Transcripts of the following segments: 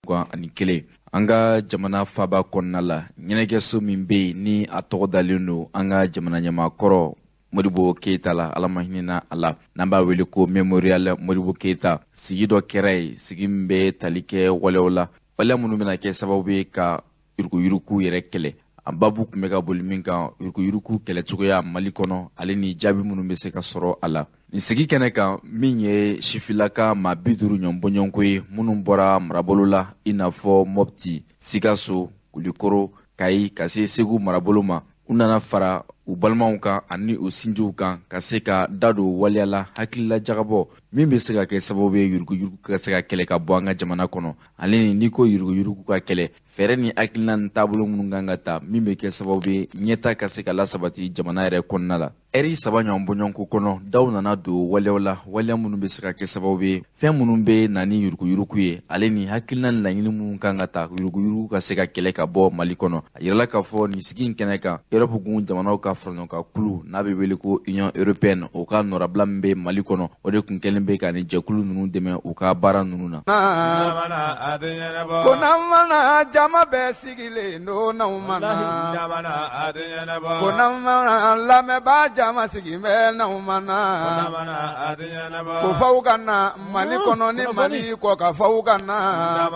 2021, an ka jamana faba kɔnɔna la, ɲɛnajɛso min bɛ yen ni a tɔgɔ dalen don an ka jamana ɲɛmaakɔrɔ Modibo Keyita la, Ala ma hinɛna a la, n'an b'a wele ko Mémorial Modibo Keyita, sigi dɔ kɛra yen, sigi min bɛ tali kɛ walew la, waleya minnu bɛna kɛ sababu ye ka yuruguyurugu yɛrɛ kɛlɛ. A babu tun bɛ ka boli min kan, yuruguyurugu kɛlɛcogoya Mali kɔnɔ, ale ni jaabi minnu bɛ se ka sɔrɔ a la. Nin sigi kɛnɛ kan, min ye sifilaka maa 50 ɲɔgɔn bɔɲɔgɔnko ye, minnu bɔra marabolo la, i n'a fɔ Mɔpti, Sikaso, Kulikoro, Kayi, ka se Segu marabolo ma, u nana fara u balimaw kan ani u sinjiw kan ka se ka da don waleya la, hakilila jagabɔ min bɛ se ka kɛ sababu ye yuruguyurugu ka se ka kɛlɛ ka bɔ an ka jamana kɔnɔ, ale ni n'i ko yuruguyurugu ka kɛlɛ, fɛɛrɛ ni hakilina ni taabolo minnu kan ka ta min bɛ kɛ sababu ye ɲɛta ka se ka lasabati jamana yɛrɛ kɔnɔna la. Ɛri 3 ɲɔgɔn bɔɲɔgɔnko kɔnɔ, daw nana don waleyaw la, waleya minnu bɛ se ka kɛ sababu ye fɛn minnu bɛ na ni yuruguyurugu ye, ale ni hakilina ni laɲini minnu kan ka ta yuruguyurugu ka se ka kɛlɛ ka bɔ Mali kɔnɔ. A yirala k'a fɔ nin sigi in kɛnɛ kan, Europe gun jamanaw ka faraɲɔgɔnkan kulu n'a bɛ wele ko Union européenne, o ka nɔrabila min bɛ Mali kɔnɔ, o de kun kɛlen bɛ ka nin jɛkulu ninnu dɛmɛ u ka baara ninnu na. Ko n'an mana jama bɛɛ sigilen don, n'anw mana ko n'an mana lamɛnbaa jama sigi bɛ, n'anw mana ko faw ka na Mali kɔnɔ ni Mali kɔ ka faw ka na.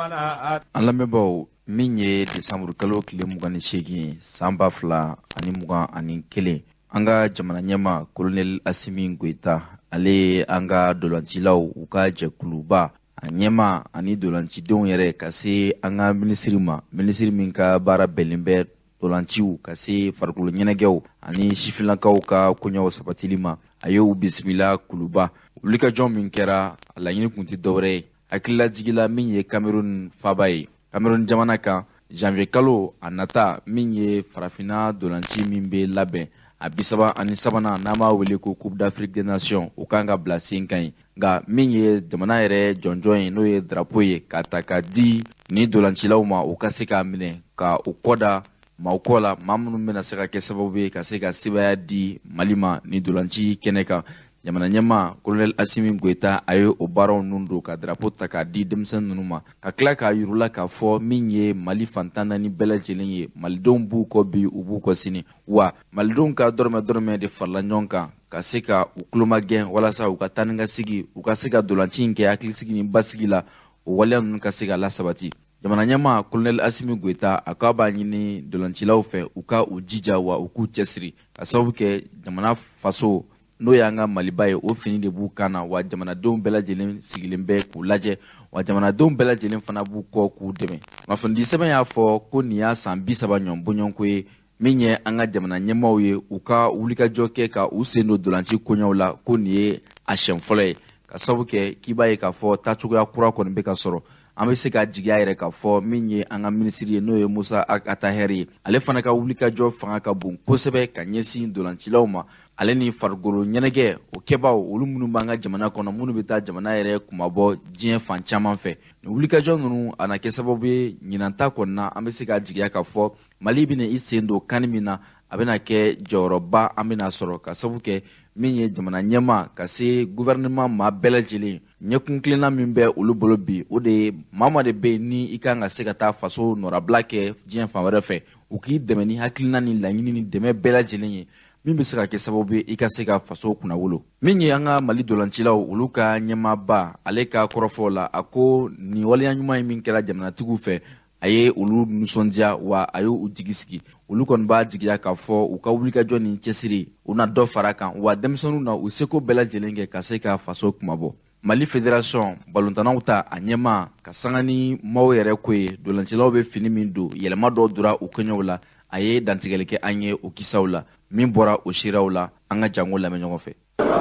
An lamɛnbaaw, min ye desanburu kalo tile 28 ye san 2021, an ka jamana ɲɛma Kolonɛli Asimi Goyita, ale ye an ka dolancilaw u ka jɛkuluba a ɲɛma ani dolancidenw yɛrɛ, ka se an ka minisiri ma, minisiri min ka baara bɛnnen bɛ dolanciw ka se farikolo ɲɛnajɛw ani sifinnakaw ka koɲɛw sabatili ma, a ye u bisimila Kuluba. Wulikajɔ min kɛra, a laɲini kun tɛ dɔwɛrɛ ye hakililajigila min ye Cameroun faba ye, Cameroun jamana kan, janvier kalo a nata, min ye farafinna dolanci min bɛ labɛn a 33nan, n'an b'a wele ko Coupe d'Afrique des Nations, o kan ka bila sen kan yen. Nka min ye jamana yɛrɛ jɔnjɔn ye, n'o ye drapeau ye, ka ta ka di ni dolancilaw ma, u ka se k'a minɛ ka u kɔ da maaw kɔ la, maa minnu bɛna se ka kɛ sababu ye ka se ka sebaaya di Mali ma ni dolanci kɛnɛ kan. Jamana ɲɛma Kolonɛli Asimi Goyita, a ye o baaraw ninnu don ka drapeau ta k'a di denmisɛnnin ninnu ma, ka tila k'a yir'u k'a fɔ min ye Mali fantan naani bɛɛ lajɛlen ye, malidenw b'u kɔ bi, u b'u kɔ sini, wa malidenw ka dɔrɔmɛ dɔrɔmɛ de farala ɲɔgɔn kan ka se ka u tulomagɛn walasa u ka taa ni ka sigi, u ka se ka dolanci in kɛ hakilisigi ni basigi la, o waleya ninnu ka se ka lasabati. Jamana ɲɛma Kolonɛli Asimi Goyita, a k'a b'a ɲini dolancilaw fɛ u ka u jija wa u k'u cɛsiri, ka sababu kɛ jamana faso, n'o y'an ka Maliba ye, o fini de b'u kan na, wa jamanadenw bɛɛ lajɛlen sigilen bɛ k'u lajɛ, wa jamanadenw bɛɛ lajɛlen fana b'u kɔ k'u dɛmɛ. Kunnafonidi sɛbɛn y'a fɔ ko nin y'a san 30 ɲɔgɔn bɔɲɔgɔnko ye min ye an ka jamana ɲɛmaaw ye u ka wulikajɔ kɛ ka u sen don dolanci koɲɛw la, ko nin ye a siɲɛ fɔlɔ ye, ka sababu kɛ k'i b'a ye k'a fɔ taacogoya kura kɔni bɛ ka sɔrɔ. An bɛ se ka jigiya yɛrɛ k'a fɔ min ye an ka minisiri ye, n'o ye Musa Atahɛri ye, ale fana ka wulikajɔ fanga ka bon kosɛbɛ ka ɲɛsin dolancilaw ma, ale ni farikolo ɲɛnajɛ o kɛbaaw, olu minnu b'an ka jamana kɔnɔ, minnu bɛ taa jamana yɛrɛ kunmabɔ diɲɛ fan caman fɛ. Nin wulikajɔ ninnu a na kɛ sababu ye ɲinanta kɔnɔna, an bɛ se ka jigiya k'a fɔ Mali bɛna i sen don CAN min na, a bɛna kɛ jɔyɔrɔba an bɛna sɔrɔ, ka sababu kɛ min ye jamana ɲɛma ka se gouvernement maa bɛɛ lajɛlen ɲɛkun tilenna min bɛ olu bolo bi, o de ye maa ma de bɛ yen ni i kan ka se ka taa faso nɔrabila kɛ diɲɛ fan wɛrɛ fɛ, u k'i dɛmɛ ni hakilina ni laɲini ni dɛmɛ bɛɛ lajɛlen ye min bɛ se ka kɛ sababu ye i ka se ka faso kunnawolo. Min ye an ka Mali dolancilaw olu ka ɲɛmaaba, ale ka kɔrɔfɔw la, a ko nin waleya ɲuman ye min kɛra jamanatigiw fɛ, a ye olu nisɔndiya wa a ye u jigi sigi. Olu kɔni b'a jigiya k'a fɔ u ka wulikajɔ ni cɛsiri, u na dɔ fara kan, wa denmisɛnninw na u seko bɛɛ lajɛlen kɛ ka se ka faso kumabɔ. Mali Fédération balontannaw ta a ɲɛma ka sanga ni maaw yɛrɛ ko ye, dolancilaw bɛ fini min don, yɛlɛma dɔw donna u kɔɲɔw la. A ye dantigɛli kɛ an ye o kisaw la min bɔra o seerew la, an ka jango lamɛn ɲɔgɔn fɛ.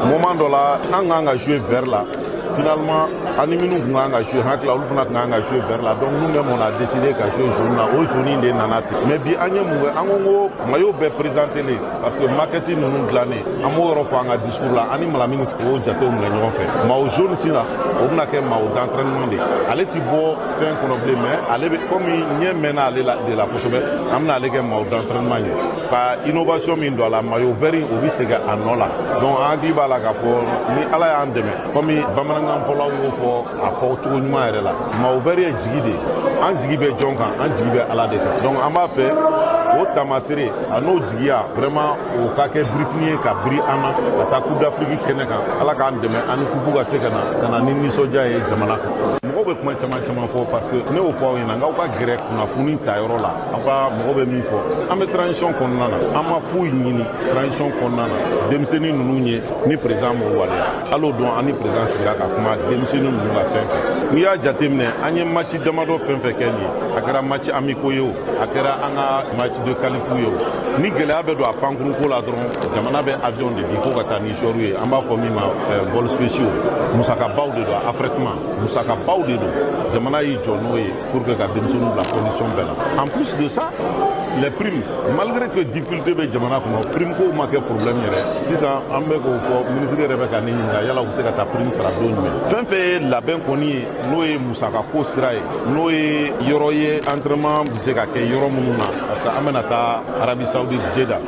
Moment dɔ la, an kan ka jouer vert la. Finalement, ani minnu tun kan ka jouer, hakili la olu fana tun kan ka jouer vert la. Donc nous même, on a décidé ka jouer jaune na. O jaune de nana ten. Mais bi, an ye mun kɛ? An ko ko maillot bɛɛ présenté len, parce que maquette ninnu dilannen, an b'o yɔrɔ fɔ an ka discours la. Ani Malamine o jatew minɛ ɲɔgɔn fɛ. Maillot jaune sisan, o bɛna kɛ maillot d'entraînement de. Ale ti bɔ fɛn kɔnɔ bilen, mais ale bɛ comme ɲɛ mɛnna ale la de la kosɛbɛ, an bɛna ale kɛ maillot d'entraînement ye. Ka innovation min don a la, maillot vert o bɛ segin a nɔ la. Donc an hakili b'a la k'a fɔ ni Ala y'an dɛmɛ, comme bamanan Bamanankan fɔlaw y'o fɔ a fɔ cogo ɲuman yɛrɛ la. Maillot vert ye jigi de ye. An jigi bɛ jɔn kan? An jigi bɛ Ala de kan. Donc an b'a fɛ o taamasere a n'o jigiya, vraiment, o ka kɛ birifini ye ka biri an na ka taa Coupe d'Afrique kɛnɛ kan. Ala k'an dɛmɛ, an ni coupe ka se ka na ka na ni nisɔndiya ye jamana kan. Mɔgɔw bɛ kuma caman caman fɔ, parce que ne y'o fɔ aw ɲɛna, nk'aw ka gɛrɛ kunnafoni ta yɔrɔ la, aw ka mɔgɔ bɛ min fɔ. An bɛ transition kɔnɔna na, an ma foyi ɲini transition kɔnɔna na denmisɛnnin ninnu ye ni président m'o waleya. Hali o don, an ni président sigira ka kuma denmisɛnnin ninnu ka fɛn fɛn. N'i y'a jateminɛ, an ye match damadɔ fɛn fɛn kɛ nin ye, a kɛra match amicaux ye o, a kɛra an ka match de qualif ye o, ni gɛlɛya bɛ don a pankurun la dɔrɔn, jamana bɛ avion de di ko ka taa ni joueur ye. An b'a fɔ min ma vol spéciaux. Musakabaw de don, affrètement musakabaw de don. Jamana y'i jɔ n'o ye pour que ka denmisɛnninw bila condition bɛɛ la. En plus de ça, les primes, malgré que difficulté bɛ jamana kɔnɔ, prime kow ma kɛ problème yɛrɛ. Sisan an bɛ k'o fɔ, ministre yɛrɛ bɛ ka ne ɲininka yala u bɛ se ka taa prime sara don jumɛn. Fɛn fɛn ye labɛn kɔni ye, n'o ye musakako sira ye, n'o ye yɔrɔ ye, entraînement bɛ se ka kɛ yɔrɔ minnu na, parce que an bɛna taa Arabie Saoudite, Jeddah,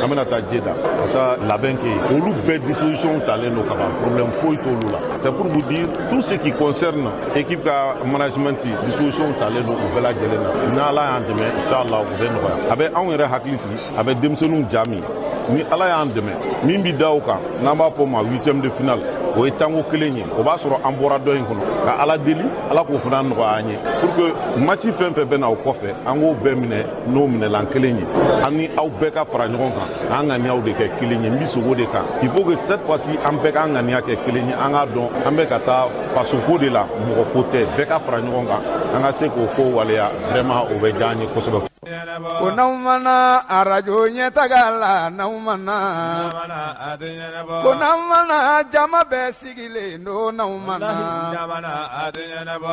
an bɛna taa Jeddah ka taa labɛn kɛ yen, olu bɛɛ disposition talen don ka ban, problème foyi t'olu la. C'est pour vous dire, tout ce qui concerne équipe ka management, disposition talen don u bɛɛ lajɛlen na. N'Ala y'an dɛmɛ, inchallah, u bɛ nɔgɔya. A bɛ anw yɛrɛ hakili sigi, a bɛ denmisɛnninw ja min. Ni Ala y'an dɛmɛ, min bi da o kan, n'an b'a fɔ o ma huitième de finale, o ye tanko kelen ye. O b'a sɔrɔ an bɔra dɔ in kɔnɔ ka Ala deli, Ala k'o fana nɔgɔya an ye, pour que match fɛn fɛn bɛ na o kɔfɛ, an k'o bɛɛ minɛ n'o minɛlan kelen ye. An ni aw bɛɛ ka fara ɲɔgɔn kan, an ŋaniyaw de kɛ kelen ye. N bi sogo de kan, il faut que cette fois-ci an bɛɛ k'an ŋaniya kɛ kelen ye. An k'a dɔn an bɛ ka taa fasoko de la, mɔgɔ ko tɛ. Bɛɛ ka fara ɲɔgɔn kan, an ka se k'o ko waleya. Vraiment, o bɛ diya an ye kosɛbɛ. Ko n'aw mana arajo ɲɛtaga la, n'aw mana ko n'aw mana jama bɛɛ sigilen don, n'aw mana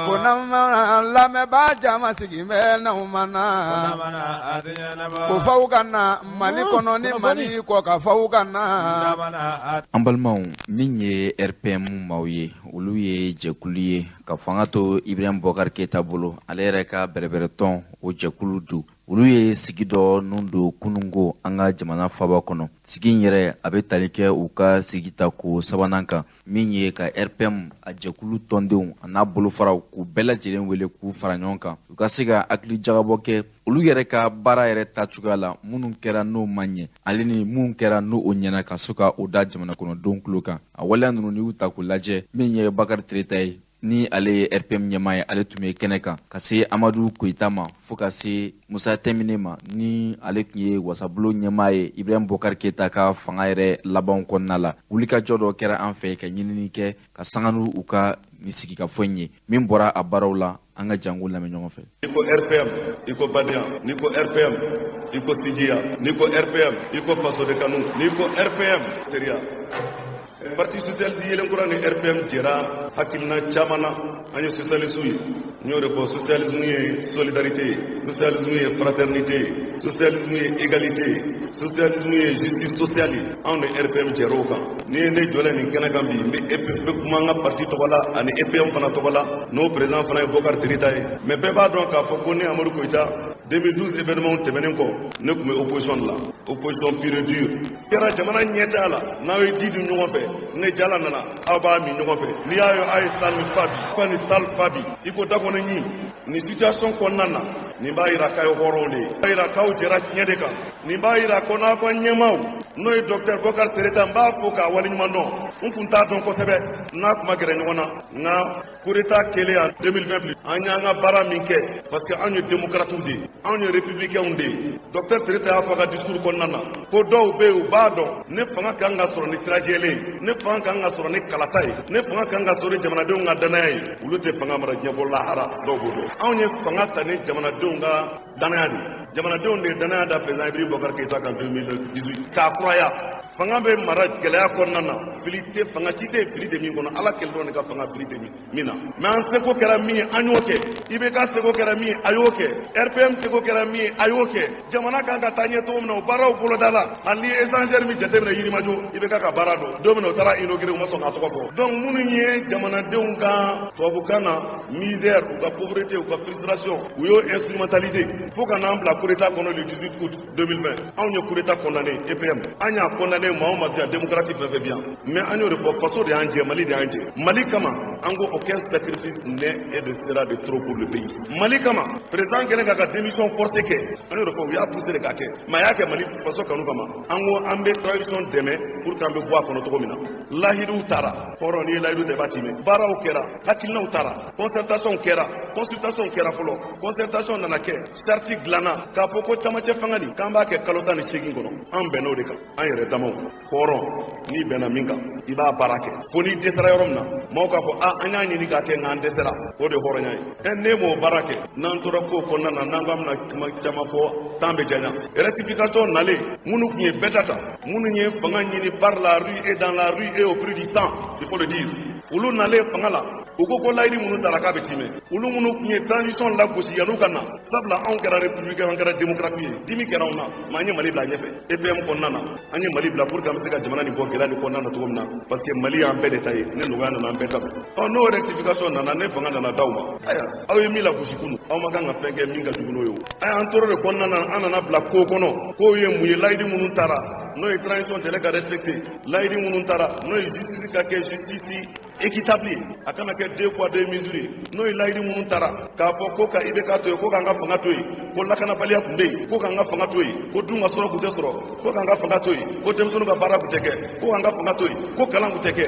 ko n'aw mana lamɛnbaa jama sigi bɛ, n'aw mana ko f'aw ka na Mali kɔnɔ ni Mali kɔ ka f'aw ka na. An balimaw, min ye RPM maaw ye, olu ye jɛkulu ye ka fanga to Ibrahim Bɔkari Keyita bolo, ale yɛrɛ ka bɛrɛbɛrɛtɔn, o jɛkulu don. Olu ye sigi dɔ nun don kununko an ka jamana faba kɔnɔ. Sigi in yɛrɛ, a bɛ tali kɛ u ka sigi ta ko sabanan kan, min ye ka RPM a jɛkulu tɔndenw a n'a bolofaraw k'u bɛɛ lajɛlen wele k'u fara ɲɔgɔn kan, u ka se ka hakili jagabɔ kɛ olu yɛrɛ ka baara yɛrɛ tacogoya la, minnu kɛra n'o ma ɲɛ, ale ni minnu kɛra n'o o ɲɛna, ka se ka o da jamana kɔnɔdenw tulo kan. A waleya ninnu, n'i y'u ta k'u lajɛ, min ye Bakari Tereta ye, ni ale ye RPM ɲɛmaa ye, ale tun bɛ kɛnɛ kan, ka se Amadu Koyita ma, fo ka se Musa Tɛmine ma, ni ale tun ye wasabulon ɲɛmaa ye Ibrahim Bɔkari Keyita ka fanga yɛrɛ labanw kɔnɔna la. Wulikajɔ dɔ kɛra an fɛ ka ɲinini kɛ ka sanga n'u ka nin sigikafɔ in ye. Min bɔra a baaraw la, an ka jango lamɛn ɲɔgɔn fɛ. I ko RPM, i ko badenya. N'i ko RPM, i ko sinjiya. N'i ko RPM, i ko fasoden kanu. N'i ko RPM, teriya. Parti socialiste Yelenkura ni RPM jɛra hakilina caman na. An ye socialiste ye, n y'o de fɔ. Socialisme ye solidarité ye, socialisme ye fraternité ye, socialisme ye égalité ye, socialisme ye justice sociale ye. Anw ni RPM jɛra o kan. N'i ye ne jɔlen nin kɛnɛ kan bi, n bɛ kuma an ka parti tɔgɔ la ani EPM fana tɔgɔ la, n'o président fana ye Bokar Terita ye. Mais bɛɛ b'a dɔn k'a fɔ ko ne Amadu Koyita, 2012 événement tɛmɛnen kɔ, ne tun bɛ opposition de la, opposition pure et dure. Kɛra jamana ɲɛtaa la, n'aw ye ji dun ɲɔgɔn fɛ, ne jala nana, aw b'a min ɲɔgɔn fɛ. N'i y'a ye aw ye salle ni fa bi, fa ni salle fa bi, i ko da kɔnɔ ɲin. Nin situation kɔnɔna na, nin b'a yira k'a ye hɔrɔnw de ye, b'a yira k'aw jɛra tiɲɛ de kan. Nin b'a yira ko n'aw ka ɲɛmaaw, n'o ye docteur Bokar Tereta, n b'a fo k'a waleɲuman dɔn. N kun t'a dɔn kosɛbɛ n'a kuma gɛrɛ ɲɔgɔn na, nka coup d'état kɛlen en 2020, an y'an ka baara min kɛ, parce que anw ye démocrates de ye, anw ye républicains de ye. Docteur Tereta y'a fɔ a ka discours kɔnɔna na ko dɔw bɛ yen, u b'a dɔn ne fanga kan ka sɔrɔ ni sira jɛlen ye, ne fanga kan ka sɔrɔ ni kalata ye, ne fanga kan ka sɔrɔ ni jamanadenw ka danaya ye, olu tɛ fanga mara diɲɛ fɔ lahara. Dɔw b'o dɔn. Anw ye fanga ta ni jamanadenw ka danaya de ye. Jamanadenw de ye danaya da président Ibrahim Boubacar Keïta kan 2018 k'a kuraya. Fanga bɛ mara gɛlɛya kɔnɔna na, fili tɛ, fanga si tɛ fili tɛ min kɔnɔ. Ala kelen dɔrɔn de ka fanga fili tɛ min na. Mais an seko kɛra min ye, an y'o kɛ. IBK seko kɛra min ye, a y'o kɛ. RPM seko kɛra min ye, a y'o kɛ. Jamana kan ka taa ɲɛ cogo min na, o baaraw boloda la. Hali ni ye échangeur min jateminɛ Yirimajɔ, IBK ka baara don. Don min na o taara inauguré, u ma sɔn k'a tɔgɔ fɔ. Donc minnu ye jamanadenw ka, tubabukan na misère, u ka pauvreté, u ka frustration, u y'o instrumentaliser fo ka n'an bila coup d'état kɔnɔ le 18 août 2020. Anw ye coup d'état condamné, EPM, an y'a condamné. Adamaden maa o maa bi yan, démocrate fɛn fɛn bi yan, mais an y'o de fɔ, faso de y'an jɛ, Mali de y'an jɛ. Mali kama, an ko aucun sacrifice n'est et ne sera de trop pour le pays. Mali kama, président kɛlen k'a ka démission forcée kɛ, an y'o de fɔ, u y'a poussé de k'a kɛ, mais a y'a kɛ Mali faso kanu kama. An ko an bɛ transition dɛmɛ pour que an bɛ bɔ a kɔnɔ cogo min na. Lahiduw taara hɔrɔn, n'i ye lahidu ta i b'a timɛ. Baaraw kɛra, hakilinaw taara, concertation kɛra, consultation kɛra fɔlɔ, concertation nana kɛ, charte dilanna k'a fɔ ko camancɛ fanga nin k'an b'a kɛ kalo 18 kɔnɔ. An bɛnn'o de kan, an yɛrɛ damaw. Hɔrɔn, n'i bɛnna min kan, i b'a baara kɛ fo n'i dɛsɛra yɔrɔ min na, maaw k'a fɔ a an y'a ɲini k'a kɛ nka an dɛsɛra. O de ye hɔrɔnya ye. Ɛ, ne m'o baara kɛ, n'an tora ko kɔnɔna na, n'an ko an bɛna kuma caman fɔ, temps bɛ janya. Rectification nalen, minnu tun ye bɛɛ ta ta, minnu ye fanga ɲini par la rue et dans la rue et au prix du sang, il faut le dire, olu nalen fanga la, u ko ko layidu minnu tara k'a bɛ timɛ. Olu minnu tun ye transition lagosi yan'u ka na, sabula anw kɛra républicain, an kɛra démocrate ye, dimi kɛra anw na, mais an ye Mali bila ɲɛfɛ. EPM kɔnɔna na, an ye Mali bila pour que an bɛ se ka jamana nin bɔ gɛlɛya nin kɔnɔna na cogo min na, parce que Mali y'an bɛɛ de ta ye, ni nɔgɔya nana, an bɛɛ ta don. Ɔ, n'o rectification nana, ne fanga nana d'aw ma, ayiwa, aw ye min lagosi kunu, aw ma kan ka fɛn kɛ min ka jugu n'o ye o. Ayiwa, an tora de kɔnɔna na, an nana bila ko kɔnɔ. Kow ye mun ye? Layidu minnu tara, n'o ye transition délai ka respecté, layidu minnu tara, n'o ye justice ka kɛ justice équitable ye, a kana kɛ deux poids deux mesures ye, n'o ye layidu minnu tara k'a fɔ ko ka IBK to yen, ko k'an ka fanga to yen, ko lakanabaliya tun bɛ yen, ko k'an ka fanga to yen, ko dun ka sɔrɔ tun tɛ sɔrɔ, ko k'an ka fanga to yen, ko denmisɛnninw ka baara tun tɛ kɛ, ko k'an ka fanga to yen, ko kalan tun tɛ kɛ.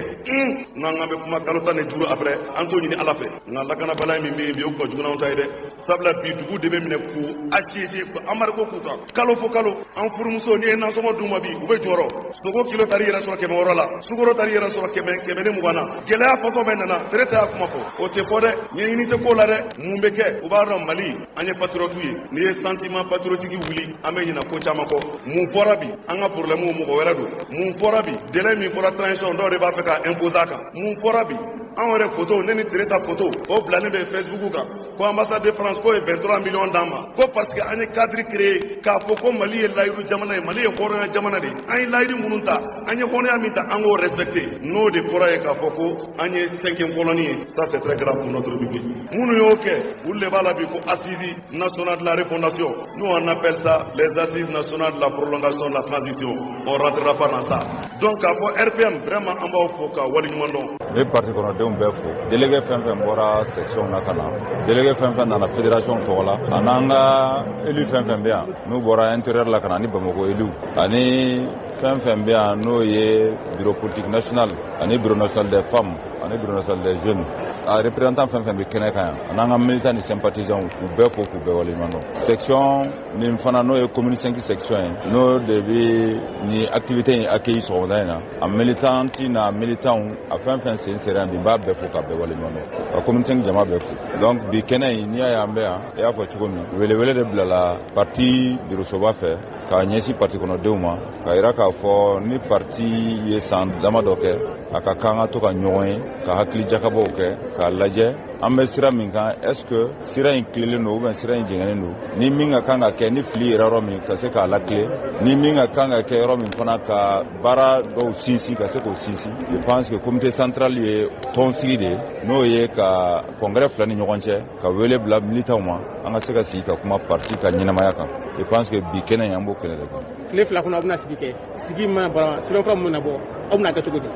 N'an k'an bɛ kuma kalo 15 après, an t'o ɲini Ala fɛ, nka lakanabaliya min bɛ yen bi, o kun ka jugu n'anw ta ye dɛ. Sabula bi, dugu de bɛ minɛ k'u assiégé, k'u embargo k'u kan kalo fo kalo. An furumuso, n'i ye nasɔngɔ d'u ma bi, u bɛ jɔrɔ. Sogo kilo taar'i yɛrɛ sɔrɔ 600 la, sukaro taar'i yɛrɛ sɔrɔ 120 na. Gɛlɛya fɔtɔ bɛ nana, Tereta y'a kuma fɔ, o tɛ fɔ dɛ, ɲɛɲini tɛ ko la dɛ. Mun bɛ kɛ? U b'a dɔn Mali, an ye patriote ye. N'i ye sentiment patriotique wuli, an bɛ ɲinɛ ko caman kɔ. Mun fɔra bi? An ka problème, mɔgɔ wɛrɛ don. Mun fɔra bi? Délai min fɔra transition, dɔw de b'a fɛ ka imposer a kan. Mun fɔra bi? Anw yɛrɛ photo, ne ni Tereta photo, o bilalen bɛ Facebook kan, ko ambassade de France k'o ye 23 millions d'an ma, ko parce que an ye cadre créé k'a fɔ ko Mali ye layidu jamana ye, Mali ye hɔrɔnya jamana de ye. An ye layidu minnu ta, an ye hɔrɔnya min ta, an k'o respecté. N'o de kɔrɔ ye k'a fɔ ko an ye cinquième colonne ye, ça c'est très grave pour notre République. Minnu y'o kɛ, olu de b'a la bi ko assise nationale de la refondation. Nous, on appelle ça les assises nationales de la prolongation de la transition. On rentrera pas dans ça. Donc k'a fɔ RPM, vraiment, an b'aw fo ka waleɲuman dɔn. Ne parti kɔnɔdenw bɛɛ fo, délégué fɛn fɛn bɔra section na ka na, délégué fɛn fɛn nana fédération tɔgɔ la, a n'an ka élu fɛn fɛn bɛ yan n'u bɔra intérieur la ka na, ni Bamakɔ élu, ani fɛn fɛn bɛ yan n'o ye bureau politique national ani bureau national des femmes ani bureau national des jeunes, a représentant fɛn fɛn bɛ kɛnɛ kan yan, a n'an ka militant ni sympathisants, k'u bɛɛ fo, k'u bɛɛ waleɲuman dɔn. Section min fana n'o ye commune 5 section ye, n'o de bɛ ni activité in accueilli sɔgɔmada in na, a militant n'a militant, a fɛn fɛn sen sera yan bi, n b'a bɛɛ fo k'a bɛɛ waleɲuman dɔn, ka commune 5 jama bɛɛ fo. Donc bi kɛnɛ in, n'i y'a ye an bɛ yan, i y'a fɔ cogo min, welewele de bilala parti bureau fɛ k'a ɲɛsin parti kɔnɔdenw ma, k'a yira k'a fɔ ni parti ye san dama dɔ kɛ, a ka kan ka to ka ɲɔgɔn ye, ka hakili jakabɔw kɛ, k'a lajɛ an bɛ sira min kan, est ce que sira in tilelen don ou bien sira in jɛngɛnen don, ni min ka kan ka kɛ, ni fili yɛrɛ yɔrɔ min, ka se k'a lakile, ni min ka kan ka kɛ yɔrɔ min fana, ka baara dɔw sinsin, ka se k'o sinsin. Je pense que comité central ye tɔnsigi de ye, n'o ye ka congrès fila ni ɲɔgɔn cɛ, ka wele bila militants ma, an ka se ka sigi ka kuma parti ka ɲɛnamaya kan. Je pense que bi kɛnɛ in, an b'o kɛnɛ de kan. Tile 2 kɔnɔ, aw bɛna sigi kɛ. Sigi mana ban, sɛbɛnfura min bɛna bɔ, aw bɛna kɛ cogo di?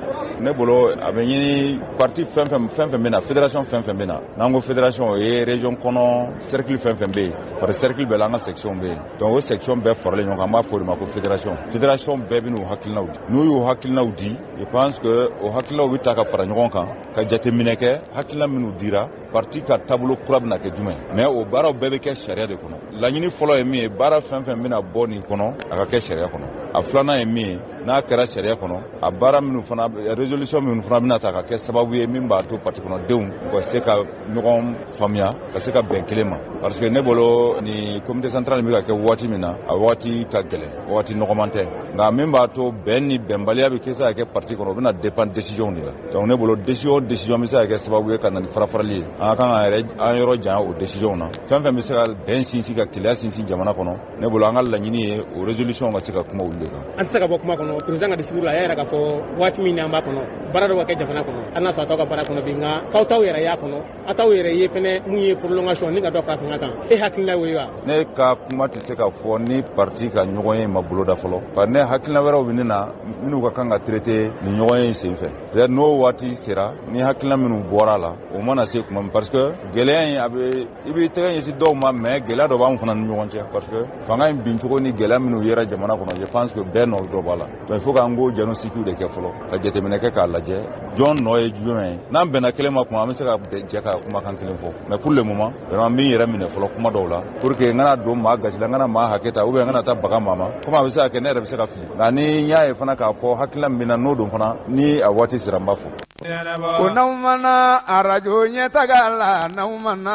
Ne bolo, a bɛ ɲini parti fɛn fɛn, fɛn fɛn bɛ na, fédération fɛn fɛn bɛ na, n'an ko fédération, o ye région kɔnɔ cercle fɛn fɛn bɛ yen, parce que cercle bɛɛ la an ka section bɛ yen. Donc o section bɛɛ faralen ɲɔgɔn kan, an b'a fɔ o de ma ko fédération. Fédération bɛɛ bɛ n'u hakilinaw di. N'u y'u hakilinaw di, je pense que o hakilinaw bɛ ta ka fara ɲɔgɔn kan, ka jateminɛ kɛ hakilina minnu dira, parti ka taabolo kura bɛna kɛ jumɛn. Mais o baaraw bɛɛ bɛ kɛ sariya de kɔnɔ. Laɲini fɔlɔ ye min ye, baara fɛn fɛn bɛna bɔ nin kɔnɔ, a ka kɛ sariya kɔnɔ. A filanan ye min ye, n'a kɛra sariya kɔnɔ, a baara minnu fana, résolution minnu fana bɛna ta ka kɛ sababu ye min b'a to parti kɔnɔdenw u ka se ka ɲɔgɔn faamuya, ka se ka bɛn kelen ma. Parce que ne bolo, ni comité central bɛ ka kɛ waati min na, a waati ka gɛlɛn, waati nɔgɔman tɛ. Nka min b'a to bɛn ni bɛnbaliya bɛ se ka kɛ parti kɔnɔ, o bɛna dépend décision de la. Donc ne bolo, décision décision bɛ se ka kɛ sababu ye ka na ni fara-farali ye, an ka kan ka yɛrɛ an yɔrɔ janya o décision na. Fɛn fɛn bɛ se ka bɛn sinsin, ka keleya sinsin jamana kɔnɔ, ne bolo, an ka laɲini ye o résolution ka se ka kuma olu de kan. An tɛ se ka bɔ kuma kɔnɔ. kɔnɔ, président ka discours la, a y'a yira k'a fɔ waati min n'an b'a kɔnɔ, baara dɔ ka kɛ jamana kɔnɔ, hali n'a sɔrɔ a t'aw ka baara kɔnɔ bi, nka k'aw t'aw yɛrɛ y'a kɔnɔ, aw t'aw yɛrɛ ye fɛnɛ mun ye prolongation ni ka dɔ fara fanga kan. E hakilina y'o ye wa? Ne ka kuma tɛ se ka fɔ ni parti ka ɲɔgɔn ye ma boloda fɔlɔ, bari ne hakilina wɛrɛw bɛ ne na minnu ka kan ka traiter nin ɲɔgɔn ye sen fɛ. Peut-être n'o waati sera, ni hakilina minnu bɔra a la, o mana se kuma min, parce que gɛlɛya in a bɛ i b'i tɛgɛ ɲɛsin dɔw ma, mais gɛlɛya dɔ b'anw fana ni ɲɔgɔn cɛ, parce que fanga in bincogo ni gɛlɛya minnu yera jamana kɔnɔ, je pense que bɛɛ nɔ dɔ b'a la. Donc il faut k'an k'o diagnostic de kɛ fɔlɔ, ka jateminɛ kɛ k'a lajɛ jɔn nɔ ye jumɛn ye. N'an bɛnna kelen ma kuma, an bɛ se ka jɛ ka kumakan kelen fɔ, mais pour le moment vraiment n bɛ n yɛrɛ minɛ fɔlɔ kuma dɔw la, pour que n kana don maa gasi la, n kana maa hakɛ ta, ou bien n kana taa baga maa ma, komi a bɛ se ka kɛ ne yɛrɛ bɛ se ka fili. Nka ni n y'a ye fana k'a fɔ hakilina min bɛ na n'o don fana, ni a waati sera n b'a fɔ. Ko n'aw mana arajo ɲɛtaga la, n'aw mana,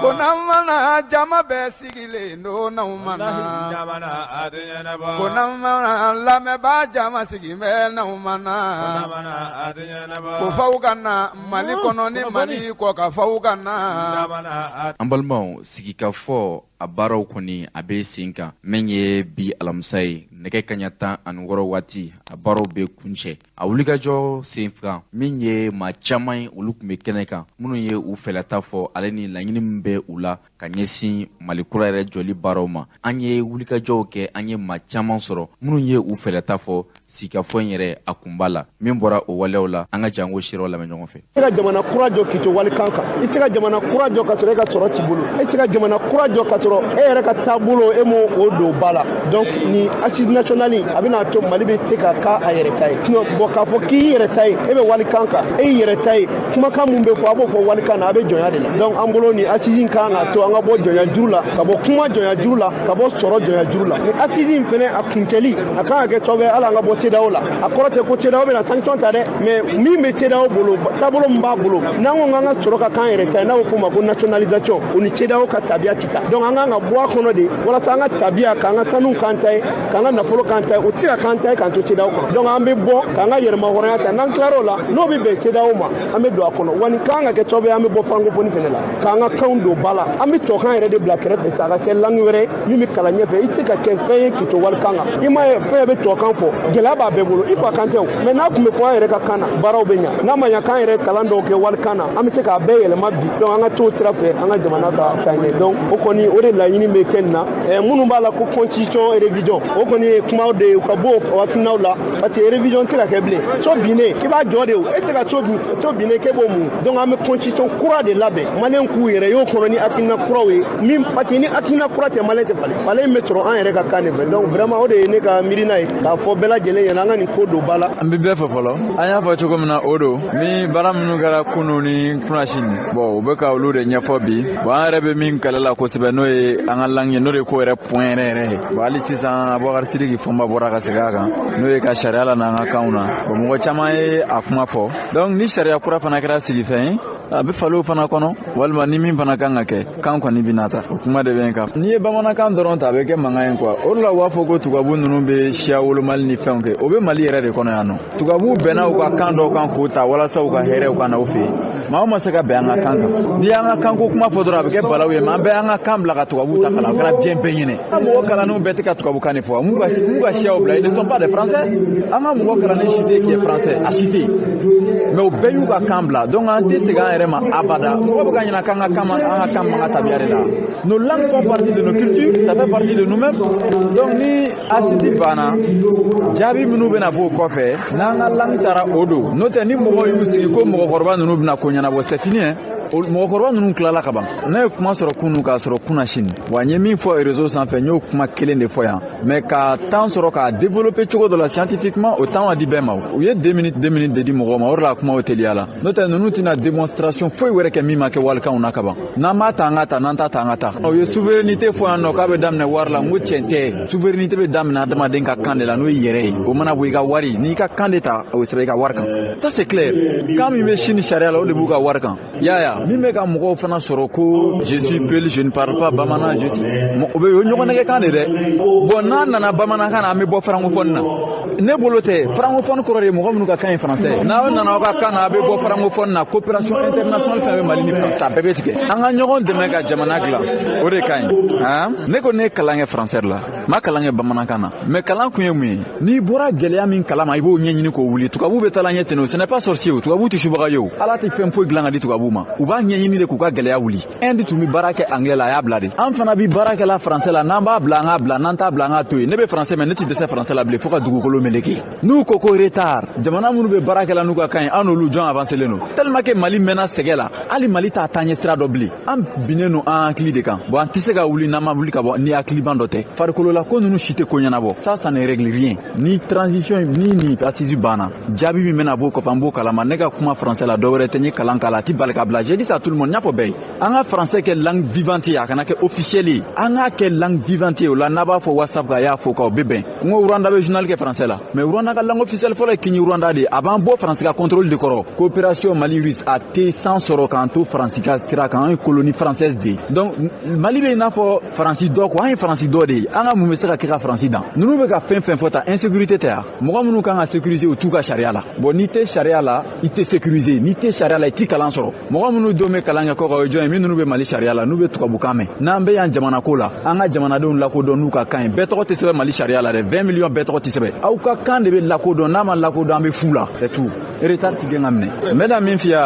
ko n'aw mana jama bɛɛ sigilen don, n'aw mana, ko n'aw mana lamɛnbaa jama sigilen bɛ, n'aw mana, ko f'aw ka na Mali kɔnɔ ni Mali kɔ ka f'aw ka na. An balimaw, sigikafɔ a baaraw kɔni a bɛ sen kan. Min ye bi alamisa ye, nɛgɛ kaɲa 16 waati, a baaraw bɛ kuncɛ. A wulikajɔ sen kan, min ye maa caman ye, olu tun bɛ kɛnɛ kan, minnu ye u fɛlata fɔ ale ni laɲini min bɛ u la ka ɲɛsin Mali kura yɛrɛ jɔli baaraw ma. An ye wulikajɔw kɛ, an ye maa caman sɔrɔ minnu ye u fɛlata fɔ sigikafɔ in yɛrɛ a kunba la. Min bɔra o waleyaw la, an ka jango seerew lamɛn ɲɔgɔn fɛ. I tɛ ka jamana kura jɔ k'i to walikan kan, i tɛ ka jamana kura jɔ ka sɔrɔ e ka sɔrɔ t'i bolo, e tɛ ka jamana kura jɔ ka sɔrɔ e yɛrɛ ka taabolo e m'o o don ba la. Donc ni assise nationale a bɛna to Mali bɛ se ka k'a a yɛrɛ ta ye. Sinon bon, k'a fɔ k'i yɛrɛ ta ye, e bɛ walikan kan, e y'i yɛrɛ ta ye, kumakan mun bɛ fɔ a b'o fɔ walikan na, a bɛ jɔnya de la. Donc an bolo ni assise in kan ka to an ka bɔ jɔnya juru la, ka bɔ kuma jɔnya juru la, ka bɔ sɔrɔ jɔnya juru la. Ni assise in fɛnɛ a kuncɛli a kan ka kɛ sababu ye hali an ka bɔ CEDEAO la. A kɔrɔ tɛ ko CEDEAO bɛna sanction ta dɛ, mais min bɛ CEDEAO bolo, taabolo min b'a bolo, n'an ko k'an ka sɔrɔ ka k'an yɛrɛ ta ye, n'a bɛ f'o ma ko nationalisation, o ni CEDEAO ka tabiya ti taa. Donc an kan ka bɔ a kɔnɔ de walasa an ka tabiya, k'an ka sanu k'an ta ye, k'an ka nafolo k'an ta ye, o tɛ se ka k'an ta ye k'an to CEDEAO kɔnɔ. Donc an bɛ bɔ k'an ka yɛrɛmahɔrɔnya ta, n'an tilar'o la, n'o bɛ bɛn CEDEAO ma, an bɛ don a kɔnɔ. Wa nin kan ka kɛ sababu ye an bɛ bɔ francophonie fɛnɛ la, k'an ka kanw don ba la. An bɛ tubabukan yɛrɛ de bila kɛrɛfɛ sa, a ka kɛ langue wɛrɛ min bɛ kalan ɲɛfɛ. I tɛ se ka kɛ fɛn ye k'i to walikan kan, i m'a ye fɛn bɛ tubabukan fɔ, gɛlɛya b'a bɛɛ bolo, i fa kan tɛ o. Mais n'a tun bɛ fɔ an yɛrɛ ka kan na, baaraw bɛ ɲa. N'a ma ɲa k'an yɛrɛ kalan dɔw kɛ walikan na, an bɛ se k'a bɛɛ yɛlɛma bi. Donc an ka t'o sira fɛ, an ka jamana ka taa ɲɛ. Donc o kɔni o de laɲini bɛ kɛ nin na. Minnu b'a la ko constitution révision, o kɔni ye kumaw de ye, u ka bɔ o hakilinaw la, parce que révision tɛ ka kɛ bilen. So binnen i b'a jɔ de, o e tɛ ka so bin, so binnen k'e b'o mun. Donc an bɛ constitution kura de labɛn, maliyɛn k'u yɛrɛ y'o kɔnɔ ni hakilina kuraw ye min, parce que ni hakilina kura tɛ, maliyɛn tɛ falen. Falen bɛ sɔrɔ an yɛrɛ ka kan de fɛ. Donc vraiment o de ye ne ka miirina ye k'a fɔ bɛɛ lajɛlen ɲɛna, an ka nin ko don ba la. An bɛ bɛɛ fɔ fɔlɔ, an y'a fɔ cogo min na, o don ni baara minnu kɛra kunun ni kunnasini, bon u bɛ ka olu de ɲɛfɔ bi. Bon, an yɛrɛ bɛ min kɛlɛ la kosɛbɛ, n'o ye an ka langue ye, n'o de ye ko yɛrɛ point yɛrɛ yɛrɛ ye. Bon, hali sisan Abubakar Sidiki Fɔnba bɔra ka segin a kan, n'o ye ka sariya la n'an ka kanw na. Bon, mɔgɔ caman ye a kuma fɔ. Donc ni sariya kura fana kɛra sigifɛn ye, a bɛ falen o fana kɔnɔ, walima ni min fana kan ka kɛ, kan kɔni bɛ na ta, o kuma de bɛ yen kan. N'i ye bamanankan dɔrɔn ta, a bɛ kɛ mankan ye quoi. O de la u b'a fɔ ko tubabu ninnu bɛ siya wolomali ni fɛnw kɛ, o bɛ Mali yɛrɛ de kɔnɔ yan nɔ. Tubabuw bɛnna u ka kan dɔw kan k'o ta walasa u ka hɛrɛw ka na u fɛ yen. Maa ma se ka bɛn an ka kan kan. N'i y'an ka kanko kuma fɔ dɔrɔn, a bɛ kɛ balawu ye. Mais an bɛɛ y'an ka kan bila ka tubabuw ta kalan, a kɛra diɲɛ bɛɛ ɲinɛ. An mɔgɔ kalannenw bɛɛ tɛ ka tubabukan de fɔ. M'u ka siyaw bila, ils ne sont pas des Français. An ka mɔgɔ kalannen si tɛ qui est français, a si tɛ yen. Mais u bɛɛ y'u ka kan bila. Donc an tɛ segin an yɛrɛ ma abada. Mɔgɔ bɛ ka ɲinɛ k'an ka kan ma, an ka kan man ka tabiya de la. Nos langues font partie de nos cultures, ça fait partie de nous-mêmes. Donc ni assise banna, jaabi minnu bɛna bɔ o kɔfɛ, n'an ka langue taara o don. N'o tɛ, ni mɔgɔw y'u sigi ko mɔgɔkɔrɔba ninnu bɛna ko ɲɛnabɔ, c'est fini hein. Mɔgɔkɔrɔba ninnu tilala ka ban. Ne ye kuma sɔrɔ kunun k'a sɔrɔ kunna sini, wa n ye min fɔ réseau sanfɛ, n y'o kuma kelen de fɔ yan, mais ka temps sɔrɔ k'a développer cogo dɔ la scientifiquement, o temps ma di bɛɛ ma. U ye 2 minutes 2 minutes de di mɔgɔw ma, o de la kumaw teliya la. N'o tɛ, ninnu tɛna démonstration foyi wɛrɛ kɛ min ma kɛ walikanw na ka ban. N'an b'a ta, an ka ta, n'an t'a ta, an ka ta. U ye souveraineté fɔ yan nɔ k'a bɛ daminɛ wari la, n ko tiɲɛ tɛ. Souveraineté bɛ daminɛ adamaden ka kan de la, n'o ye yɛrɛ ye. O mana bɔ i ka wari, n'i ka kan de ta, o bɛ sɛbɛn i ka wari kan, ça c'est clair. Kan min bɛ sini sariya la, o de b'u ka wari kan, i y'a ye. la min bɛ ka mɔgɔw fana sɔrɔ ko je suis peul, je ne parle pas bamanan, je suis o bɛ o ɲɔgɔn nɛgɛ kan de dɛ. Bon, n'a nana bamanankan na, an bɛ bɔ francophone na. Ne bolo tɛ, francophone kɔrɔ de ye mɔgɔ minnu ka kan ye français. N'aw nana aw ka kan na, a bɛ bɔ francophone na. Coopération internationale fɛn bɛ Mali ni France, a bɛɛ bɛ tigɛ. An ka ɲɔgɔn dɛmɛ ka jamana dilan, o de ka ɲi. Han, ne ko ne ye kalan kɛ français la, n ma kalan kɛ bamanankan na, mais kalan kun ye mun ye? N'i bɔra gɛlɛya min kalama, i b'o ɲɛɲini k'o wuli. Tubabu bɛ taa ɲɛ ten. O ce n'est pas sorcier. O tubabu tɛ subaga ye. O Ala tɛ fɛn foyi dilan ka di tubabu ma, u b'a ɲɛɲini de k'u ka gɛlɛya wuli. Inde tun bɛ baara kɛ anglais la, a y'a bila de. An fana bɛ baara kɛ la français la. N'an b'a bila, an k'a bila. N'an t'a bila, an k'a to yen. Ne bɛ français mɛn, ne tɛ dɛsɛ français la bilen fo ka dugukolo meleke. N'u ko ko retard, jamana minnu bɛ baara kɛ la n'u ka kan ye, an n'olu jɔn avancé len don? Tellement que Mali mɛnna sɛgɛ la, hali Mali t'a taa ɲɛ sira dɔ bilen. An binnen don an hakili de kan. Bon, an tɛ se ka wuli n'an ma wuli ka bɔ ni hakiliban dɔ tɛ. Farikolola ko ninnu si tɛ ko ɲɛnabɔ, ça ne règle rien. Ni transition ni assise banna, jaabi min bɛna b'o kɔfɛ, an b'o kalama. Ne ka kuma français la, dɔ wɛrɛ tɛ, n ye kalan k'a la, a ti bali ka bila. J'ai dit ça à tout le monde, n y'a fɔ bɛɛ ye, an ka français kɛ langue vivante ye, a kana kɛ officiel ye, an k'a kɛ langue vivante ye. O la, n'a b'a fɔ WhatsApp kan, a y'a fɔ k'aw bɛ bɛn. N ko Rwanda bɛ journal kɛ français la, mais Rwanda ka langue officielle fɔlɔ ye Kinyarwanda de ye. A b'an bɔ français ka contrôle de kɔrɔ. Coopération Mali russe a tɛ san sɔrɔ k'an to Faransi ka sira kan. An ye colonie française de ye, donc Mali bɛ i n'a fɔ Faransi dɔ quoi. An ye Faransi dɔ de ye. An ka mun bɛ se ka kɛ ka Faransi dan? Ninnu bɛ ka fɛn fɛn fɔ tan, insécurité tɛ yan. Mɔgɔ minnu kan ka sécuriser, u t'u ka sariya la. Bon, n'i tɛ sariya la, i tɛ sécuriser. N'i tɛ sariya la, i t'i kalan sɔrɔ. Mɔgɔ minnu denw bɛ kalan kɛ kɔkan, o ye jɔn ye? Minnu bɛ Mali sariya la, n'u bɛ tubabukan mɛn. N'an bɛ yan jamana ko la, an ka jamanadenw lakodɔn n'u ka kan ye. Bɛɛ tɔgɔ tɛ sɛbɛn Mali sariya la dɛ. 20 millions bɛɛ tɔgɔ tɛ sɛbɛn. Aw ka kan de bɛ lakodɔn. N'a ma lakodɔn, an bɛ fu la, c'est tout. Retard ti gɛn ka minɛ. N bɛna min f'i ye,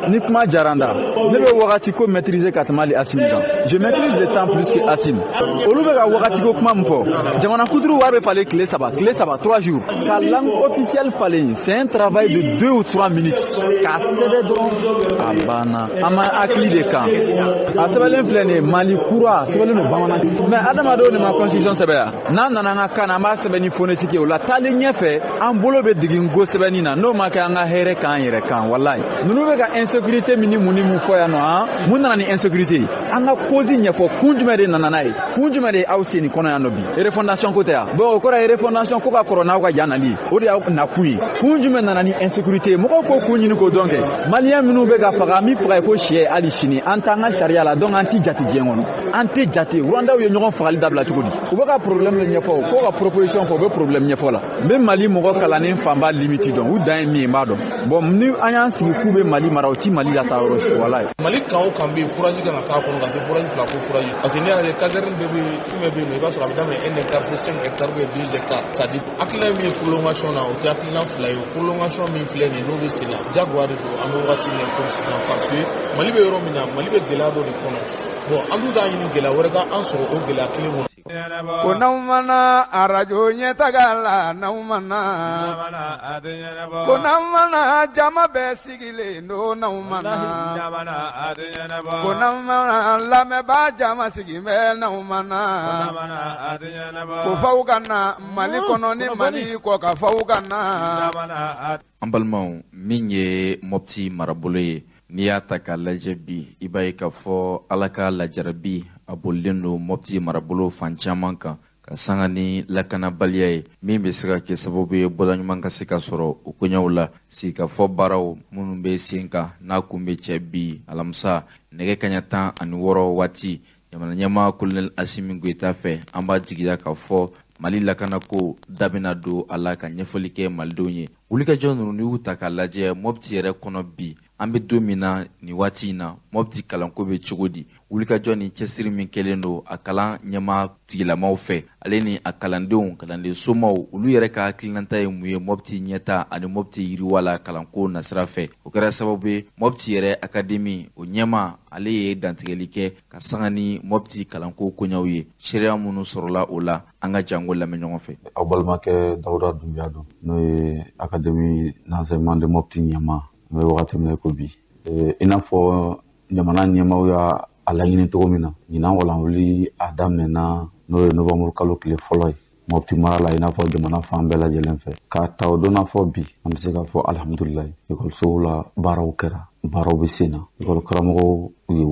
ni kuma diyara n da, ne bɛ wagati ko maîtriser ka tɛmɛ hali Asimi kan. Je maîtrise le temps plus que Asimi. Olu bɛ ka wagati ko kuma min fɔ, jamana kuturu wari bɛ falen tile 3, tile 3, 3 jours. Ka langue officielle falen, c'est un travail de 2 ou 3 minutes k'a sɛbɛn dɔrɔn, a banna. An ma hakili de kan. A sɛbɛnlen filɛ nin ye, Mali kura sɛbɛnlen don bamanankan, mais adamadenw de ma constitution sɛbɛn yan. N'an nana an ka kan na, an b'a sɛbɛn ni phonétique ye. O la, taalen ɲɛfɛ, an bolo bɛ digi ngo sɛbɛnni na. N'o ma kɛ, an ka hɛrɛ k'an yɛrɛ kan. Walayi, ninnu bɛ ka insécurité min ni mun ni mun fɔ yan nɔ, han, mun nana ni insécurité ye? An ka cause ɲɛfɔ. Kun jumɛn de nana n'a ye? Kun jumɛn de ye aw sen nin kɔnɔ yan nɔ bi? Refondation ko tɛ yan. Bon, o kɔrɔ ye refondation ko ka kɔrɔ n'aw ka yan nali ye, o de y'aw nakun ye. Kun jumɛn nana ni insécurité ye? Mɔgɔw ko kun ɲini k'o dɔn kɛ. Maliyɛn minnu bɛ ka faga, min faga ye ko sɛ, hali sini an t'an ka sariya la, donc an ti jate diɲɛ kɔnɔ, an tɛ jate. Rwandaw ye ɲɔgɔn fagali dabila cogo di? U bɛ ka problème de ɲɛfɔ, fo ka proposition fɔ, u bɛ problème ɲɛfɔ la. N bɛ Mali mɔgɔ kalannen fanba limite dɔn, u dan ye min ye, n b'a dɔn. Bon, ni an y'an sigi k'u bɛ Mali mara, u ti Mali lataa yɔrɔ si, walayi. Mali kan o kan bɛ yen, forage kan ka k'a kɔnɔ ka se forage 2 fo forage, parce que n'i y'a lajɛ, caserne bɛɛ bɛ fɛn bɛɛ bɛ yen nɔ, i b'a sɔrɔ a bɛ daminɛ 1 hectare fo 5 hectares ou bien 2 hectares. C'est à dire, hakilina min ye prolongation na, o tɛ hakilina fila ye. O prolongation min filɛ nin ye, n'o bɛ sen na, jagoya de don. An bɛ wagati min na komi sisan, parce que Mali bɛ yɔrɔ min na, Mali bɛ gɛlɛya dɔ de kɔnɔ. Bon, an dun t'a ɲini gɛlɛya wɛrɛ ka an sɔrɔ o gɛlɛya kelen kɔnɔ. Ko n'aw mana arajo ɲɛtaga la, n'aw mana, ko n'aw mana jama bɛɛ sigilen don, n'aw mana, ko n'aw mana lamɛnbaa jama sigilen bɛ, n'aw mana, ko f'aw ka na Mali kɔnɔ ni Mali kɔ ka f'aw ka na. An balimaw, min ye Mɔpti marabolo ye, n'i y'a ta k'a lajɛ bi, i b'a ye k'a fɔ Ala ka lajarabi a bolilen don Mɔpti marabolo fan caman kan, ka sanga ni lakanabaliya ye, min bɛ se ka kɛ sababu ye bɔda ɲuman ka se ka sɔrɔ o koɲɛw la. Sigikafɔ baaraw minnu bɛ sen kan, n'a kun bɛ cɛ bi alamisa nɛgɛ kaɲa 16 waati, jamana ɲɛmaa Colonel Asimi Goyita fɛ, an b'a jigiya k'a fɔ Mali lakanako da bɛna don a la ka ɲɛfɔli kɛ malidenw ye. Wulikajɔ ninnu, n'i y'u ta k'a lajɛ Mɔpti yɛrɛ kɔnɔ bi, an bɛ don min na nin waati in na, Mɔpti kalanko bɛ cogo di? Wulikajɔ ni cɛsiri min kɛlen don a kalan ɲɛmaa tigilamaw fɛ, ale ni a kalandenw, kalanden somaw, olu yɛrɛ ka hakilinata ye mun ye Mɔpti ɲɛta ani Mɔpti yiriwa la kalanko nasira fɛ? O kɛra sababu ye Mɔpti yɛrɛ akademi o ɲɛmaa, ale ye dantigɛli kɛ ka sanga ni Mɔpti kalanko koɲɛw ye. Seereya minnu sɔrɔla o la, an ka jango lamɛn ɲɔgɔn fɛ. Aw balimakɛ Dawuda Dunbiya don, n'o ye académie d'enseignement de Mopti ɲɛmaa. N bɛ wagati min na ko bi, i n'a fɔ jamana ɲɛmaaw y'a a laɲini cogo min na, ɲinan walanwuli a daminɛna, n'o ye novembre kalo tile fɔlɔ ye, Mopti mara la, i n'a fɔ jamana fan bɛɛ lajɛlen fɛ. K'a ta o don na fɔ bi, an bɛ se k'a fɔ alihamudulilayi, ekɔlisow la baaraw kɛra, baaraw bɛ sen na. Ekɔli karamɔgɔw u ye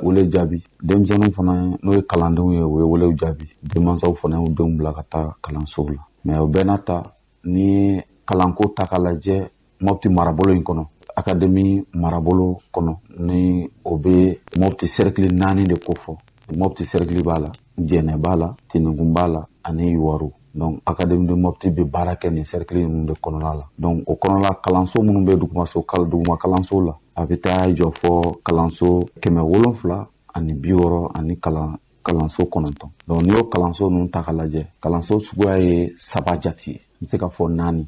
wele jaabi, denmisɛnninw fana, n'o ye kalandenw ye, u ye welew jaabi, denmansaw fana y'u denw bila ka taa kalansow la. Mais o bɛɛ n'a ta, ni kalanko ta k'a lajɛ Mopti marabolo in kɔnɔ, Académie marabolo kɔnɔ, ni o bɛ Mopti cercle 4 de kofɔ. Mopti cercle b'a la, Jɛnɛ b'a la, Tindinkun b'a la ani Yuwaru. Donc Académie de Mopti bɛ baara kɛ nin cercle ninnu de kɔnɔna la. Donc o kɔnɔna kalanso minnu bɛ duguma kalanso la, a bɛ taa jɔ fɔ kalanso 760 ani kalanso 9. Donc n'i y'o kalanso ninnu ta k'a lajɛ, kalanso suguya ye 3 jate ye, n bɛ se ka fɔ 4.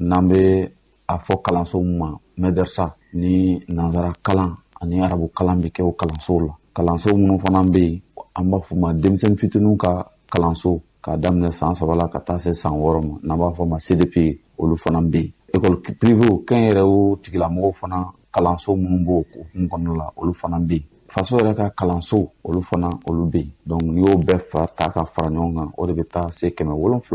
N'an bɛ a fɔ kalanso min ma mɛdɛrisa, ni nanzara kalan ani arabu kalan bɛ kɛ o kalansow la. Kalanso minnu fana bɛ yen, an b'a fɔ ma denmisɛnnin fitininw ka kalanso, k'a daminɛ san 3 la ka taa se san 6 ma, n'an b'a fɔ ma CDP, olu fana bɛ yen. École privée kɛnyɛrɛye tigilamɔgɔw fana kalanso minnu b'o hukumu kɔnɔna la, olu fana bɛ yen. Faso yɛrɛ ka kalanso, olu fana olu bɛ yen. Donc n'i y'o bɛɛ ta ka fara ɲɔgɔn kan, o de bɛ taa se 769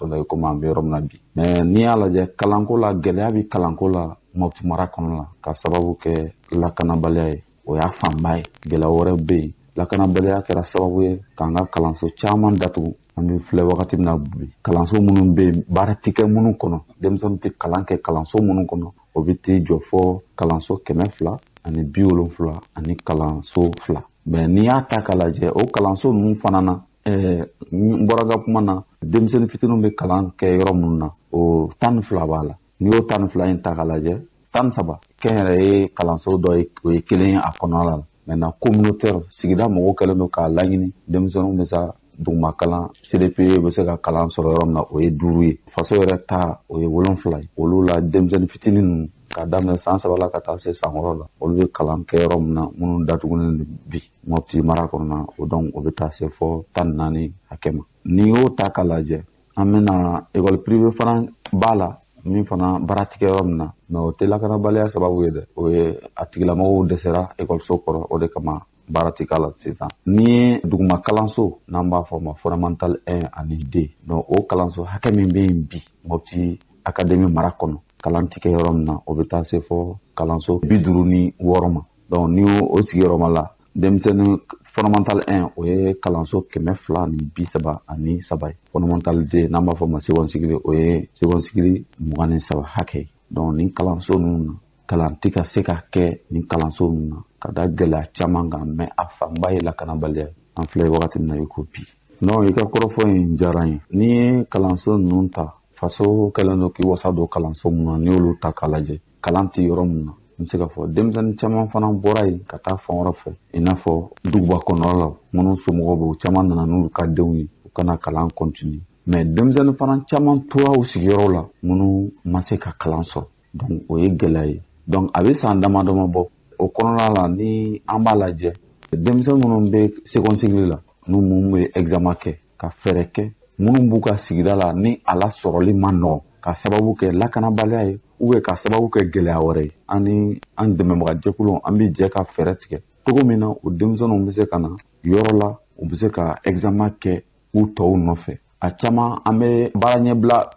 la, komi an bɛ yɔrɔ min na bi. Mais n'i y'a lajɛ kalanko la, gɛlɛya bɛ kalanko la Mopti mara kɔnɔ la, ka sababu kɛ lakanabaliya ye, o y'a fanba ye. Gɛlɛya wɛrɛ bɛ yen, lakanabaliya kɛra sababu ye k'an ka kalanso caman datugu. An bɛ filɛ wagati min na bi, kalanso minnu bɛ yen, baara tɛ kɛ minnu kɔnɔ, denmisɛnninw tɛ kalan kɛ kalanso minnu kɔnɔ, o bɛ t'i jɔ fɔ kalanso 270 ani kalanso 2. Mais n'i y'a ta k'a lajɛ, o kalanso ninnu fana na, n bɔra ka kuma na, denmisɛnnin fitininw bɛ kalan kɛ yɔrɔ minnu na, o 12 b'a la. N'i y'o 12 in ta k'a lajɛ, 13 kɛnyɛrɛye kalanso dɔ ye, o ye kelen ye a kɔnɔna la. Maintenant communautaire, sigida mɔgɔw kɛlen don k'a laɲini, denmisɛnninw bɛ se duguma kalan, CDP bɛ se ka kalan sɔrɔ yɔrɔ min na, o ye 5 ye. Faso yɛrɛ ta, o ye 7 ye. Olu la denmisɛnnin fitinin ninnu, k'a daminɛ san 3 la ka taa se san 6 la, olu bɛ kalan kɛ yɔrɔ min na, minnu datugulen don bi Mopti mara kɔnɔna, o donc o bɛ taa se fɔ 14 hakɛ ma. N'i y'o ta k'a lajɛ, an bɛna école privée fana b'a la, min fana baara ti kɛ yɔrɔ min na, mais o tɛ lakanabaliya sababu ye dɛ, o ye a tigilamɔgɔw dɛsɛra ekɔliso kɔrɔ, o de kama baara ti k'a la sisan. Ni ye duguma kalanso, n'an b'a fɔ ma fondamental 1 ani 2, donc o kalanso hakɛ min bɛ yen bi Mopti Académie mara kɔnɔ, kalan ti kɛ yɔrɔ min na, o bɛ taa se fɔ kalanso 56 ma. Donc ni o sigiyɔrɔma la, denmisɛnnin fondamental 1, o ye kalanso 233 ye. Fondamental 2, n'an b'a fɔ ma second cycle, o ye second cycle 23 hakɛ ye. Donc nin kalanso ninnu na, kalan tɛ ka se ka kɛ nin kalanso ninnu na ka da gɛlɛya caman kan, mais a fanba ye lakanabaliya ye. An filɛ wagati min na i ko bi. Non, i ka kɔrɔfɔ in diyara n ye. N'i ye kalanso ninnu ta, faso kɛlen don k'i wasa don kalanso min na, n'i y'olu ta k'a lajɛ, kalan tɛ yɔrɔ min na, n bɛ se k'a fɔ denmisɛnnin caman fana bɔra yen ka taa fan wɛrɛ fɛ, i n'a fɔ duguba kɔnɔna la, minnu somɔgɔw bɛ, u caman nana n'u ka denw ye, u kana kalan continuer. Mais denmisɛnnin fana caman tora u sigiyɔrɔ la, minnu ma se ka kalan sɔrɔ. Donc o ye gɛlɛya ye. Donc a bɛ san dama dama bɔ. O kɔnɔna la, ni an b'a lajɛ, denmisɛn minnu bɛ second cycle la, n'u minnu bɛ examen kɛ, ka fɛɛrɛ kɛ minnu b'u ka sigida la, ni a lasɔrɔli man nɔgɔn, ka sababu kɛ lakanabaliya ye, ou bien ka sababu kɛ gɛlɛya wɛrɛ ye, an ni an dɛmɛbaga jɛkuluw, an bɛ jɛ ka fɛɛrɛ tigɛ cogo min na o denmisɛnninw bɛ se ka na yɔrɔ la, u bɛ se ka examen kɛ u tɔw nɔfɛ. A caman an bɛ baara ɲɛbila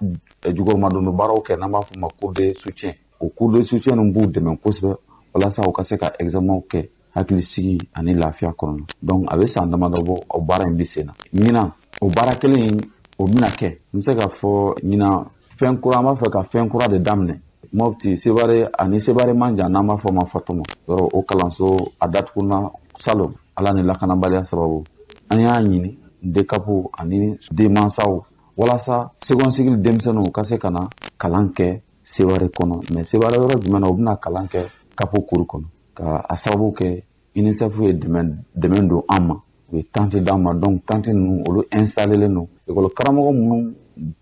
jukɔrɔmadon baaraw kɛ, n'an b'a fɔ o ma cours de soutien. O cours de soutien ninnu b'u dɛmɛ kosɛbɛ walasa u ka se ka examen kɛ hakilisigi ani lafiya kɔnɔ. Donc a bɛ san damadɔ bɔ, o baara in bɛ sen na. Ɲinan o baara kelen in, o bɛna kɛ. N bɛ se k'a fɔ ɲinan fɛn kura, an b'a fɛ ka fɛn kura de daminɛ. Mopti Sevare ani Sevare man jan, n'an b'a fɔ ma Fatuma. Yɔrɔ o kalanso a datugunna salon, Ala ni lakanabaliya sababu. An y'a ɲini DCAP ani denmansaw walasa second cycle denmisɛnninw ka se ka na kalan kɛ Sevare kɔnɔ. Mais Sevare yɔrɔ jumɛn na, u bɛna kalan kɛ Kapo kuru kɔnɔ, ka a sababu kɛ UNICEF ye dɛmɛ don an ma, u ye tente d'an ma. Donc tente ninnu, olu installelen don. Ekɔli karamɔgɔ minnu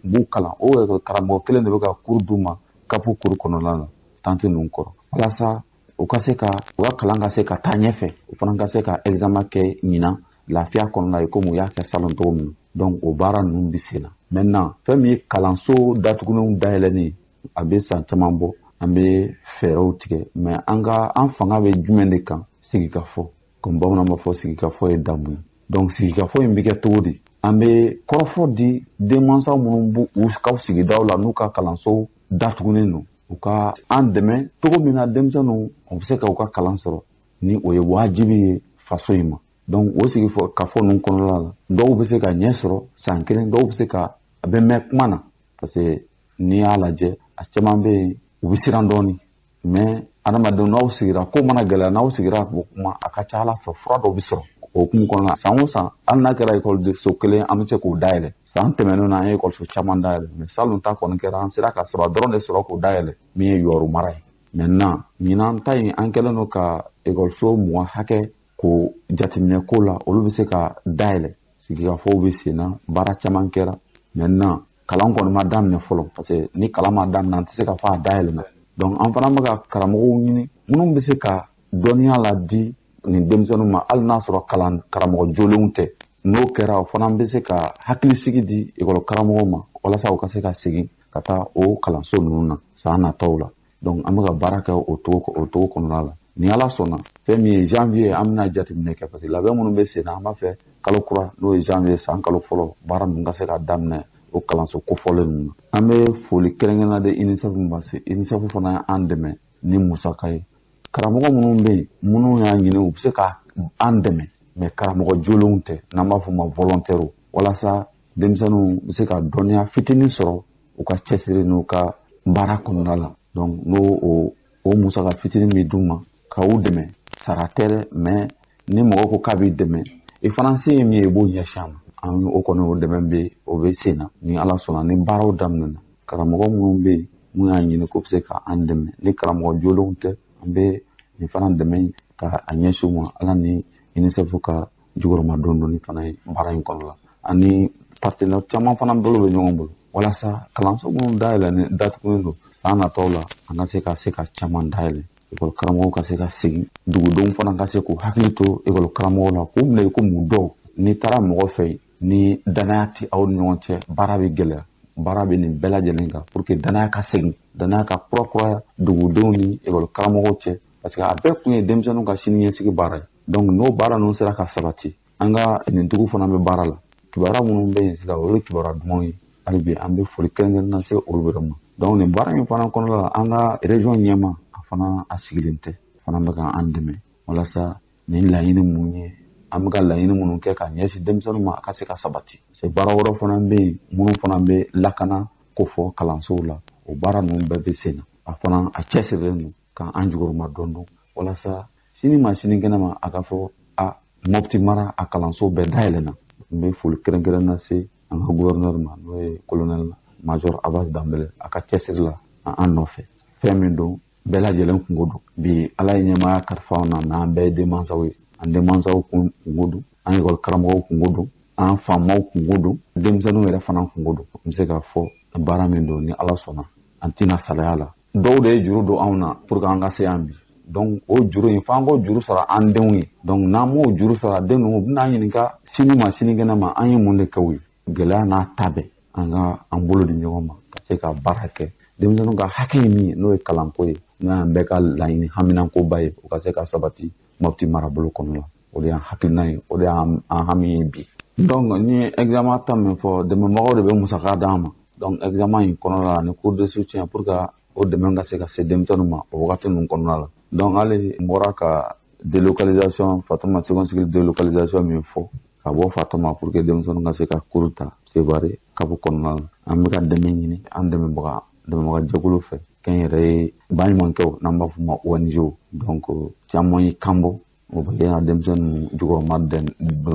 b'u kalan, o ekɔli karamɔgɔ kelen de bɛ ka cours d'u ma Kapo kuru kɔnɔna la, tente ninnu kɔrɔ, walasa u ka se ka u ka kalan ka se ka taa ɲɛfɛ, u fana ka se ka examen kɛ ɲinan lafiya kɔnɔna ye, komi u y'a kɛ salon cogo min na. Donc o baara ninnu bɛ sen na. Maintenant fɛn min ye kalanso datugulenw dayɛlɛnni, a bɛ san caman bɔ, an bɛ fɛɛrɛw tigɛ, mais an ka an fanga bɛ jumɛn de kan? Sigikafɔ. Comme bamananw b'a fɔ, sigikafɔ ye damu ye. Donc sigikafɔ in bɛ kɛ cogo di? An bɛ kɔrɔfɔ di denmansaw minnu b'u ka sigidaw la, n'u ka kalanso datugulen don, u ka an dɛmɛ cogo min na denmisɛnninw u bɛ se ka u ka kalan sɔrɔ, ni o ye wajibi ye faso in ma. Donc o sigi kafɔ ninnu kɔnɔna la, dɔw bɛ se ka ɲɛ sɔrɔ san kelen, dɔw bɛ se ka a bɛ mɛn kuma na, parce que n'i y'a lajɛ, a caman bɛ yen, u bɛ siran dɔɔnin. Mais adamadenw, n'aw sigira, ko mana gɛlɛya, n'aw sigira k'o kuma, a ka ca Ala fɛ, fura dɔ bɛ sɔrɔ. O hukumu kɔnɔna, san o san, hali n'a kɛra ekɔliso kelen, an bɛ se k'o dayɛlɛ. San tɛmɛnenw na, an ye ekɔliso caman dayɛlɛ, mais salon ta kɔni kɛra, an sera ka saba dɔrɔn de sɔrɔ k'o dayɛlɛ, min ye Yɔrɔ mara ye. Maintenant, ɲinan ta in, an kɛlen don ka ekɔliso 20 hakɛ k'o jateminɛ ko la, olu bɛ se ka dayɛlɛ. Sigikafɔw bɛ sen na, baara caman kɛra. Maintenant, kalan kɔni ma daminɛ fɔlɔ, parce que ni kalan ma daminɛ, an tɛ se ka fɔ a dayɛlɛna. Donc an fana bɛ ka karamɔgɔw ɲini minnu bɛ se ka dɔnniya ladi nin denmisɛnninw ma, hali n'a sɔrɔ kalan karamɔgɔ jolenw tɛ. N'o kɛra, o fana bɛ se ka hakilisigi di ekɔli karamɔgɔw ma, walasa u ka se ka segin ka taa o kalanso ninnu na san nataw la. Donc an bɛ ka baara kɛ o cogo kɔnɔna la. Ni Ala sɔnna, fɛn min ye janvier, an bɛna jateminɛ kɛ, parce que labɛn minnu bɛ sen na, an b'a fɛ kalo kura, n'o ye janvier san kalo fɔlɔ, baara ninnu ka se ka daminɛ o kalanso kofɔlen ninnu na. An bɛ foli kɛrɛnkɛrɛnnenya di UNICEF ma, parce que UNICEF fana y'an dɛmɛ ni musaka ye. Karamɔgɔ minnu bɛ yen, minnu y'a ɲini, u bɛ se ka an dɛmɛ, mais karamɔgɔ jolenw tɛ, n'an b'a fɔ o ma volontaire, walasa denmisɛnninw bɛ se ka dɔnniya fitinin sɔrɔ u ka cɛsiri n'u ka baara kɔnɔna la. Donc n'o o musaka fitinin bɛ d'u ma ka u dɛmɛ, sara tɛ dɛ, mais ni mɔgɔ ko k'a b'i dɛmɛ, i fana se ye min ye, i b'o ɲɛsin a ma. An o kɔni, o dɛmɛ bɛ, o bɛ sen na. Ni Ala sɔnna, ni baaraw daminɛna, karamɔgɔ minnu bɛ yen, mun y'a ɲini ko bɛ se ka an dɛmɛ, ni karamɔgɔ jolenw tɛ, an bɛ nin fana dɛmɛ ka a ɲɛsin u ma. Ala ni UNICEF ka jukɔrɔma don dɔɔni fana ye baara in kɔnɔ la, ani partenaire caman fana bolo bɛ ɲɔgɔn bolo, walasa kalanso minnu dayɛlɛnnen datugulen don, san nataw la, an ka se ka caman dayɛlɛ, ekɔli karamɔgɔw ka se ka segin, dugudenw fana ka se k'u hakili to ekɔli karamɔgɔw la, k'u minɛ i komi dɔw. N'i taara mɔgɔ fɛ yen, ni danaya tɛ aw ni ɲɔgɔn cɛ, baara bɛ gɛlɛya. Baara bɛ nin bɛɛ lajɛlen kan pour que danaya ka segin, danaya ka kurakuraya dugudenw ni ekɔli karamɔgɔw cɛ, parce que a bɛɛ kun ye denmisɛnninw ka sini ɲɛsigi baara ye. Donc n'o baara ninnu sera ka sabati, an ka nin dugu fana bɛ baara la. Kibaruya minnu bɛ yen sisan, o ye kibaruya dumanw ye. Hali bi, an bɛ foli kɛrɛnkɛrɛn lase olu yɛrɛ ma. Donc nin baara in fana kɔnɔna la, an ka région ɲɛma, a fana a sigilen tɛ, fana bɛ ka an dɛmɛ, walasa nin laɲini mun ye, an bɛ ka laɲini minnu kɛ ka ɲɛsin denmisɛnninw ma, a ka se ka sabati. Parce que baara wɛrɛw fana bɛ yen minnu fana bɛ lakana kofɔ kalansow la, o baara ninnu bɛɛ bɛ sen na. A fana a cɛsirilen don k'an jukɔrɔma dɔn, walasa sini ma sinikɛnɛ ma, a ka fɔ a Mopti mara, a kalanso bɛɛ dayɛlɛnna. N bɛ foli kɛrɛnkɛrɛn lase an ka gouverneur ma, n'o ye colonel major Abbas Danbele, a ka cɛsiri la an nɔfɛ. Fɛn min don, bɛɛ lajɛlen kungo don. Bi, Ala ye ɲɛmaaya kalifa anw na, mais an bɛɛ ye denmansaw ye. An denmansaw kungo don, an ekɔli karamɔgɔw kungo don, an faamaw kungo don, denmisɛnninw yɛrɛ fana kungo don. N bɛ se k'a fɔ, baara min don, ni Ala sɔnna, an tɛna salaya la. Dɔw de ye juru don anw na pour que an ka se yan bi. Donc o juru in, f'an k'o juru sara an denw ye. Donc n'an m'o juru sara, den ninnu, u bɛna ɲininka sini ma sinikɛnɛ ma, an ye mun de kɛ u ye. Gɛlɛya n'a ta bɛɛ, an ka an bolo di ɲɔgɔn ma ka se ka baara kɛ. Denmisɛnninw ka hakɛ ye min ye, n'o ye kalanko ye, n'o y'an bɛɛ ka laɲini haminankoba ye, o ka se ka sabati Mopti marabolo kɔnɔ la. O de y'an hakilina ye, o de y'an hami ye bi. Donc ni examen ta min fɔ, dɛmɛbagaw de bɛ musaka d'an ma. Donc examen in kɔnɔna la, ni cours de soutien, pour que o dɛmɛ ka se ka se denmisɛnninw ma o wagati ninnu kɔnɔna la. Donc hali n bɔra ka délocalisation Fatoma, second cycle délocalisation min fɔ, ka bɔ Fatoma pour que denmisɛnninw ka se ka cours ta Sevare kabu kɔnɔna la, an bɛ ka dɛmɛ ɲini an dɛmɛbaga jɛkulu fɛ, kɛnyɛrɛye baɲumankɛw, n'an b'a fɔ ma ONG. Donc caman y'i kan bɔ, o bɛ ka denmisɛnninw jukɔrɔma don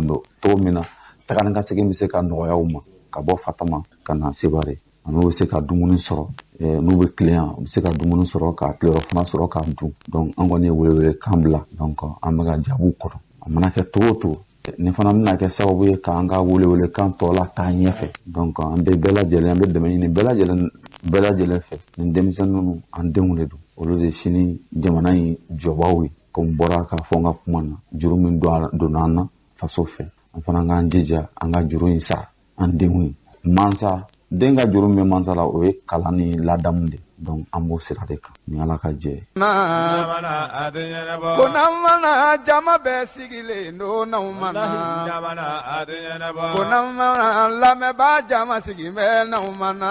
don cogo min na, taga ni ka segin bɛ se ka nɔgɔya u ma ka bɔ Fatoma ka na Sevare, ani u bɛ se ka dumuni sɔrɔ n'u bɛ tilen yan, u bɛ se ka dumuni sɔrɔ ka tileyɔrɔ sɔrɔ k'a dun. Donc an kɔni ye welewele kan bila. Donc an bɛ ka jaabiw kɔnɔ, a mana kɛ cogo o cogo, nin fana bɛna kɛ sababu ye k'an ka welewele kan tɔ la taa ɲɛfɛ. Donc an bɛ bɛɛ lajɛlen, an bɛ dɛmɛ ɲini bɛɛ lajɛlen fɛ. Nin denmisɛnnin ninnu, an denw de don, olu de sini jamana in jɔbaw ye. Komi bɔra k'a fɔ n ka kuma na, juru min donna an na faso fɛ, an fana k'an jija an ka juru in sara an denw ye. Mansa den ka juru min bɛ mansa la, o ye kalan ni ladamu de. Donc an b'o sira de kan, ni Ala ka jɛ. Ko n'an mana jama bɛɛ sigilen don, n'anw mana ko n'an mana lamɛnbaa jama sigi bɛ, n'anw mana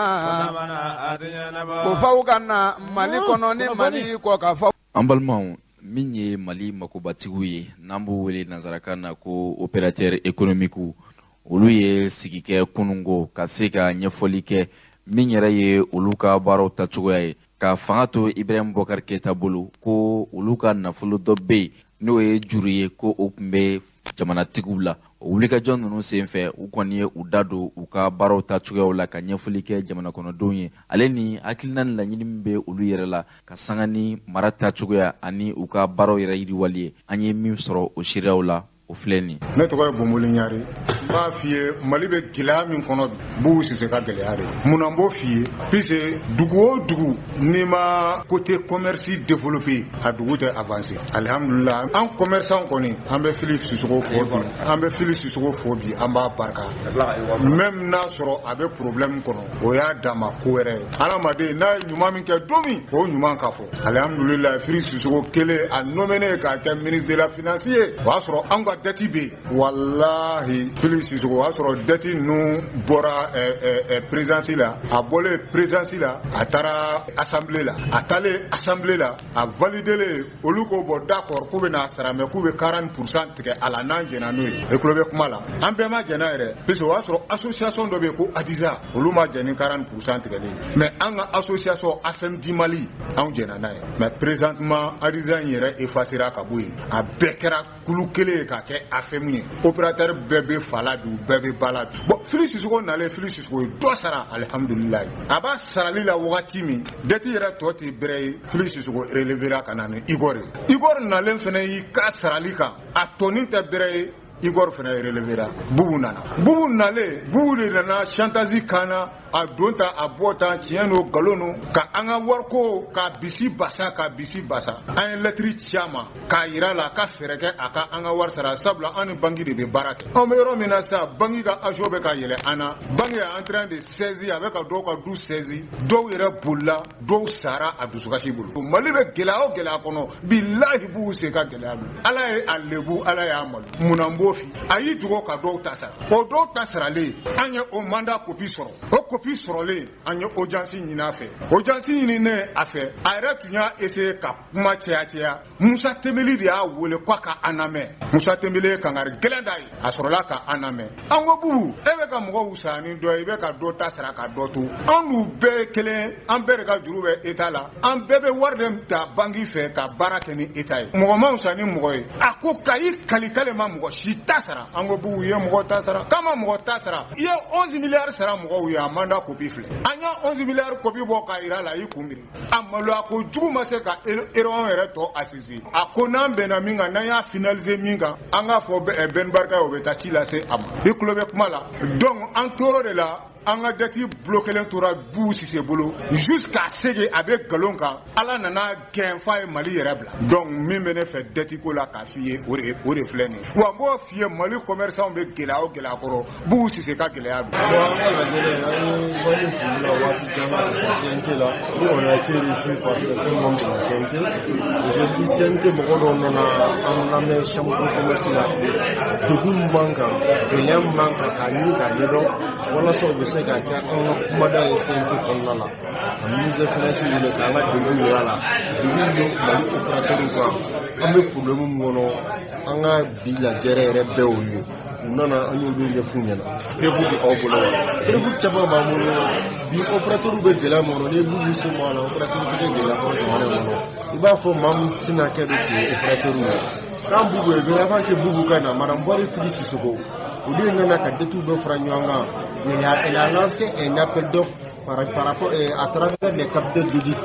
ko f'aw ka na Mali kɔnɔ ni Mali kɔ ka fɔ. An balimaw, min ye Mali makobatigiw ye, n'an b'o wele nansarakan na ko opérateur économique, olu ye sigi kɛ kununko ka se ka ɲɛfɔli kɛ min yɛrɛ ye olu ka baaraw tacogoya ye. Ka fanga to Ibrahim Boubacar Keita bolo, ko olu ka nafolo dɔ bɛ yen n'o ye juru ye, ko o tun bɛ jamanatigiw la. O wulikajɔ ninnu senfɛ, u kɔni ye u da don u ka baaraw taacogoyaw la, ka ɲɛfɔli kɛ jamana kɔnɔdenw ye, ale ni hakilina ni laɲini min bɛ olu yɛrɛ la ka sanga ni mara taacogoya ani u ka baaraw yɛrɛ yiriwali ye. An ye min sɔrɔ o seereyaw la, o filɛ nin ye. Ne tɔgɔ ye Bonboli Ɲare. N b'a f'i ye, Mali bɛ gɛlɛya min kɔnɔ bi, Bubu Sise ka gɛlɛya de. Munna n b'o f'i ye? Puisque dugu o dugu n'i ma côté commerce développé, a dugu tɛ avancé. Alihamudulila, an commerçant kɔni, an bɛ Fili Sisoko fo bi, an bɛ Fili Sisoko fo bi, an b'a barika. Même n'a sɔrɔ a bɛ problème kɔnɔ, o y'a dama ko wɛrɛ ye. Hadamaden n'a ye ɲuman min kɛ don min, o ɲuman ka fɔ. Alihamudulila, Fili Sisoko kelen a nommé k'a kɛ ministre de la finance ye, o y'a sɔrɔ an ka dette bɛ yen. Walahi, Fili Sisoko, o y'a sɔrɔ dette ninnu bɔra présidence la. A bɔlen présidence la, a taara assemblée la. A taalen assemblée la, a validé. Olu ko bon, d'accord, k'u bɛna sara, mais k'u bɛ 40% tigɛ a la n'an jɛnna n'o ye. E tulo bɛ kuma la, an bɛɛ ma jɛn n'a yɛrɛ, puisque o y'a sɔrɔ association dɔ bɛ yen ko ADISA, olu ma jɛn ni 40% tigɛli ye, mais an ka association AFMD Mali, anw jɛnna n'a ye. Mais présentement, ADISA in yɛrɛ effacera ka bɔ yen, a bɛɛ kɛra kulu kelen ye k'a kɛ AFM ye. Opérateur bɛɛ bɛ fa la bi, u bɛɛ bɛ ba la bi. Bon, Fili Sisoko nalen, Fili Sisoko ye dɔ sara, alihamudulilayi. A b'a sarali la wagati min, dette yɛrɛ tɔ tɛ bɛrɛ ye, Fili Sisoko relevé ka na ni Igor ye. Igor nalen fɛnɛ y'i ka sarali kan, a tɔnin tɛ bɛrɛ ye, Igor fɛnɛ relevé. Bubu nana, Bubu nalen, Bubu de nana chantage kan na, a don ta, a bɔ ta, tiɲɛ n'o nkalon no, ka an ka wariko ka bisi basa, ka bisi basa. An ye lɛtiri ci a ma k'a yira la a ka fɛɛrɛ kɛ a ka an ka wari sara, sabula an ni banki de bɛ baara kɛ. Anw bɛ yɔrɔ min na sisan, banki ka action bɛ ka yɛlɛ an na. Banki est en train de saisir, a bɛ ka dɔw ka du saisir, dɔw yɛrɛ bolila, dɔw sara a dusukasi bolo. Mali bɛ gɛlɛya o gɛlɛya kɔnɔ, bilahi, b'u se ka gɛlɛya don. Ala ye a lebu, Ala y'a malo. Munna n b'o fi? A y'i dogo ka dɔw ta sara. O dɔw ta saralen, an ye o mandat copie sɔrɔ. O copie sɔrɔlen, an ye audience ɲini a fɛ. Audience ɲininen a fɛ, a yɛrɛ tun y'a essayer ka kuma caya caya. Musa Tembeli de y'a wele k'a ka an lamɛn. Musa Tembeli ye kangari gɛlɛn d'a ye, a sɔrɔla ka an lamɛn. An ko Bubu, e bɛ ka mɔgɔw wusaya ni dɔ ye, i bɛ ka dɔ ta sara ka dɔ to. An n'u bɛɛ ye kelen, an bɛɛ de ka juru bɛ État la, an bɛɛ bɛ wari de ta banque fɛ ka baara kɛ ni État ye. Mɔgɔ ma wusa ni mɔgɔ ye. A ko k'a y'i kali k'ale ma mɔgɔ si ta sara. An ko Bubu, i ye mɔgɔ ta sara. K'a ma mɔgɔ ta sara, i ye 11 milliards sara mɔgɔw ye, a mandat copie filɛ. An y'a 11 milliards copie bɔ k'a yira la, a y'i kun biri. A maloya ko jugu ma se ka réunion yɛrɛ tɔ assister. A ko n'an bɛnna min kan, n'an y'a finaliser min kan, an k'a fɔ Ben Barka ye, o bɛ taa ci lase a ma. I tulo bɛ kuma la. Donc an tor'o de la, an ka dette bloqué tora Bubu Sise bolo jusqu'à ce que a bɛ nkalon kan. Ala nana gɛn f'a ye Mali yɛrɛ bila. Donc min bɛ ne fɛ dette ko la k'a f'i ye, o de filɛ nin ye. Wa n b'o f'i ye, Mali commerçant bɛ gɛlɛya o gɛlɛya kɔrɔ, Bubu Sise ka gɛlɛya don. Bon, an ka lajɛrɛ, an ye wari kun la waati caman ka taa CNT la. Nous, on a été reçus par certains membres de la CNT. Aujourd'hui, CNT mɔgɔ dɔw nana an lamɛn chambre de commerce la, degun min b'an kan, gɛlɛya min b'an kan, k'a ɲini k'a ɲɛdɔn walasa u bɛ se ka kɛ an ka kumada ye CNT kɔnɔna la, ka ministre des finances wele k'an ka degun yira la, degun min bɛ Mali opérateur kan, an bɛ problème min kɔnɔ. An ka bi lajɛrɛ yɛrɛ bɛɛ y'o ye. U nana, an y'olu ɲɛf'u ɲɛna. Preuve bɛ aw bolo wa? Preuve caman b'an bolo. Bi, opérateur bɛ gɛlɛya min kɔnɔ, n'i ye Bubu sen bɔ a la, opérateur tɛ kɛ gɛlɛya kɔnɔ jamana in kɔnɔ. I b'a fɔ maa min sina kɛ de tun ye opérateur ye. Quand Bubu est venu, avant que Bubu ka na, Madame Bouaré Fily Sissoko, olu de nana ka dettew bɛɛ fara ɲɔgɔn kan. Elle a lancé un appel d'offres par rapport à travers les cabinets d'audit.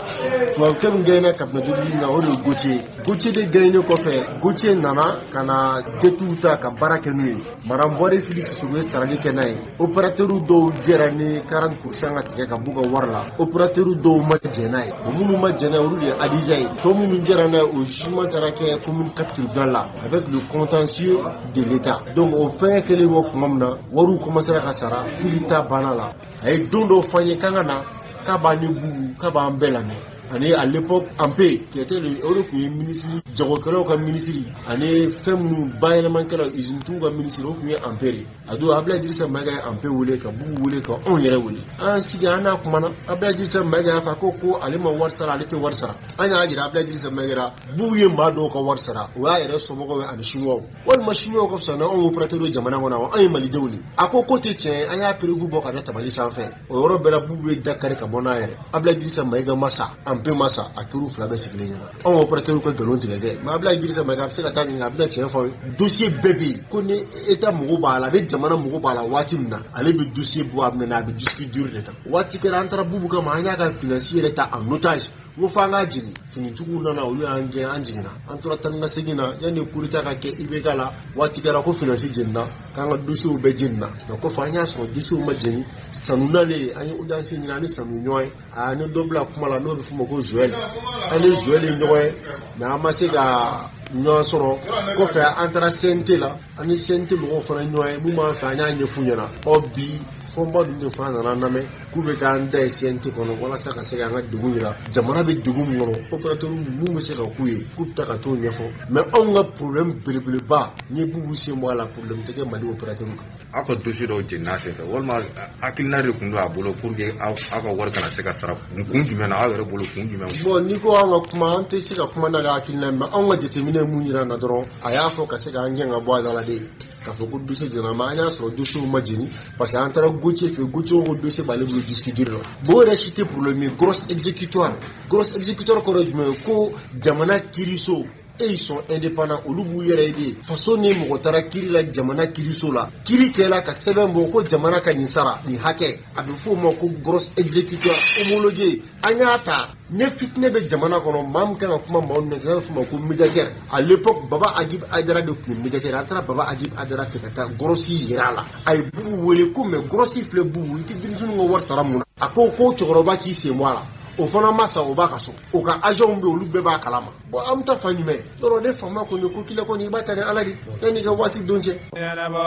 Tubabukɛ min gagné cabinet d'audit na, o de ye Gautier. Gautier de gagné kɔfɛ, Gautier nana ka na dettew ta ka baara kɛ n'u ye. Madame Bouaré Fily Sissoko ye sarali kɛ n'a ye. Opérateur dɔw jɛra ni 40% ka tigɛ ka b'u ka wari la, opérateur dɔw ma jɛn n'a ye. O minnu ma jɛn n'a ye, olu de ye Adisa ye. Tɔ minnu jɛra n'a ye, o jugement taara kɛ commune 4 tribunal la avec le contentieux de l'État. Donc o fɛn kɛlen kɔ tuma min na, wariw commencera ka sara, Fili ta banna la. A ye don dɔw fɔ an ye k'an ka na, k'a b'an ni Bubu, k'a b'an bɛɛ lamɛn. Ani à l'époque Anpe qui était le, o de tun ye ministre jagokɛlaw ka ministre ani fɛn minnu bayɛlɛmanikɛlaw, usine ka ministre, o tun ye Anpe de. A don, Abdoulaye Idrissa Maïga ye Anpe wele, ka Bubu wele, ka anw yɛrɛ wele, an sigi, an n'a kumana. Abdoulaye Idrissa Maïga y'a fɔ ko ale ma wari sara, ale tɛ wari sara. An y'a jira Abdoulaye Idrissa Maïga la, Bubu ye maa dɔw ka wari sara, o y'a yɛrɛ somɔgɔw ye ani chinois. Walima chinois ka fisa n'anw opérateur ye jamana kɔnɔ, an ye malidenw de. A ko ko tɛ tiɲɛ ye. An y'a preuve bɔ ka da tabali sanfɛ. O yɔrɔ bɛɛ la, Bubu ye da kari ka bɔ n'a yɛrɛ. Abdoulaye Idrissa Maïga ma sa. Anpe bɛɛ ma sa, a kɛr'u fila bɛɛ sigilen ɲɛna. Anw opérateur ka nkalon tigɛ dɛ, mais Abdoulaye Idrissa Maïga a bɛ se ka taa ɲininka, a bɛna tiɲɛ fɔ aw ye. Dossier bɛɛ bɛ yen ko ni État mago b'a la, a bɛ jamana mago b'a la waati min na, ale bɛ dossier bɔ, a bɛ na, a bɛ disque dur de ta. Waati kɛra an taara Bubu kama, an y'a ka finance yɛrɛ ta en otage. N ko f'an k'a jigin, finitigiw nana, olu y'an gɛn, an jiginna, an tora tan ka segin na yanni coup d'état ka kɛ IBK la. Waati kɛra ko finance jenina, k'an ka dossier bɛɛ jenina, mais kɔfɛ an y'a sɔrɔ dossier ma jeni. Sanu nalen, an ye audience ɲini, an ni Sanu ɲɔgɔn ye, a ni dɔ bila kuma la n'o bɛ f'o ma ko Joël, an ni Joël ye ɲɔgɔn ye, mais an ma se ka ɲɔgɔn sɔrɔ. Kɔfɛ an taara CNT la, an ni CNT mɔgɔw fana ɲɔgɔn ye, mun b'an fɛ an y'a ɲɛf'u ɲɛna. Ɔ bi fɔnba ninnu de fana nana an lamɛn k'u bɛ k'an da ye CNT kɔnɔ walasa ka se k'an ka degun yira jamana bɛ degun min kɔnɔ, opérateur mun bɛ se ka k'u ye, k'u bɛ taa ka t'o ɲɛfɔ. Mais anw ka problème belebeleba, n ye Bubu sen bɔ a la, problème tɛ kɛ Mali opérateur kan. Aw ka dossier dɔw jenina senfɛ, walima hakilina de tun don a bolo pour que aw ka wari kana se ka sara kun jumɛn na aw yɛrɛ bolo, kun jumɛn? Bon, n'i ko an ka kuma, an tɛ se ka kuma n'ale hakilina ye, mais anw ka jateminɛ mun yira an na dɔrɔn, a y'a fɔ ka se k'an gɛn ka bɔ a da la de, k'a fɔ ko dossier jenina, mais an y'a sɔrɔ dossier ma jeni, parce que an taara Gauthier fɛ, Gauthier ko dossier b'ale bolo disque dur la. Bon, o yɛrɛ si tɛ problème ye. Gros exécutoire, gros exécutoire kɔrɔ ye jumɛn ye? Ko jamana kiiriso, et ils sont indépendants, olu b'u yɛrɛ de faso. Ni mɔgɔ taara kiiri la jamana kiiriso la, kiiri kɛla ka sɛbɛn bɔ ko jamana ka nin sara nin hakɛ, a bɛ f'o ma ko gros exécutoire homologué. An y'a ta ne fitinɛ bɛ jamana kɔnɔ, maa min kan ka kuma maaw ni ɲɔgɔn cɛ, n'a bɛ f'o ma ko médiateur. À l'époque, Baba Agib Aïdara de tun ye médiateur. An taara Baba Agib Aïdara fɛ ka taa gros yira a la. A ye Bubu wele ko mais gros filɛ, Bubu, i tɛ denmisɛnninw ka wari sara mun na? A ko ko cɛkɔrɔba k'i sen bɔ a la, o fana ma sa, o b'a ka so, o ka agent bɛ, olu bɛɛ b'a kalama. Bon, an bɛ taa fan jumɛn yɔrɔ ne faama kɔni ko k'i la kɔni, i b'a ta ni Ala de yanni ka waati don cɛ.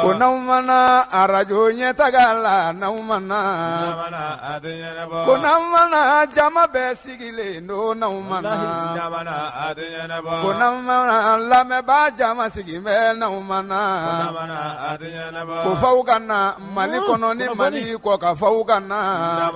Ko n'aw mana arajo ɲɛtaga la, n'aw mana, ko n'aw mana jama bɛɛ sigilen don, n'aw mana, ko n'aw mana lamɛnbaa jama sigi bɛ, n'aw mana, ko f'aw ka na Mali kɔnɔ ni Mali kɔ ka f'aw ka na.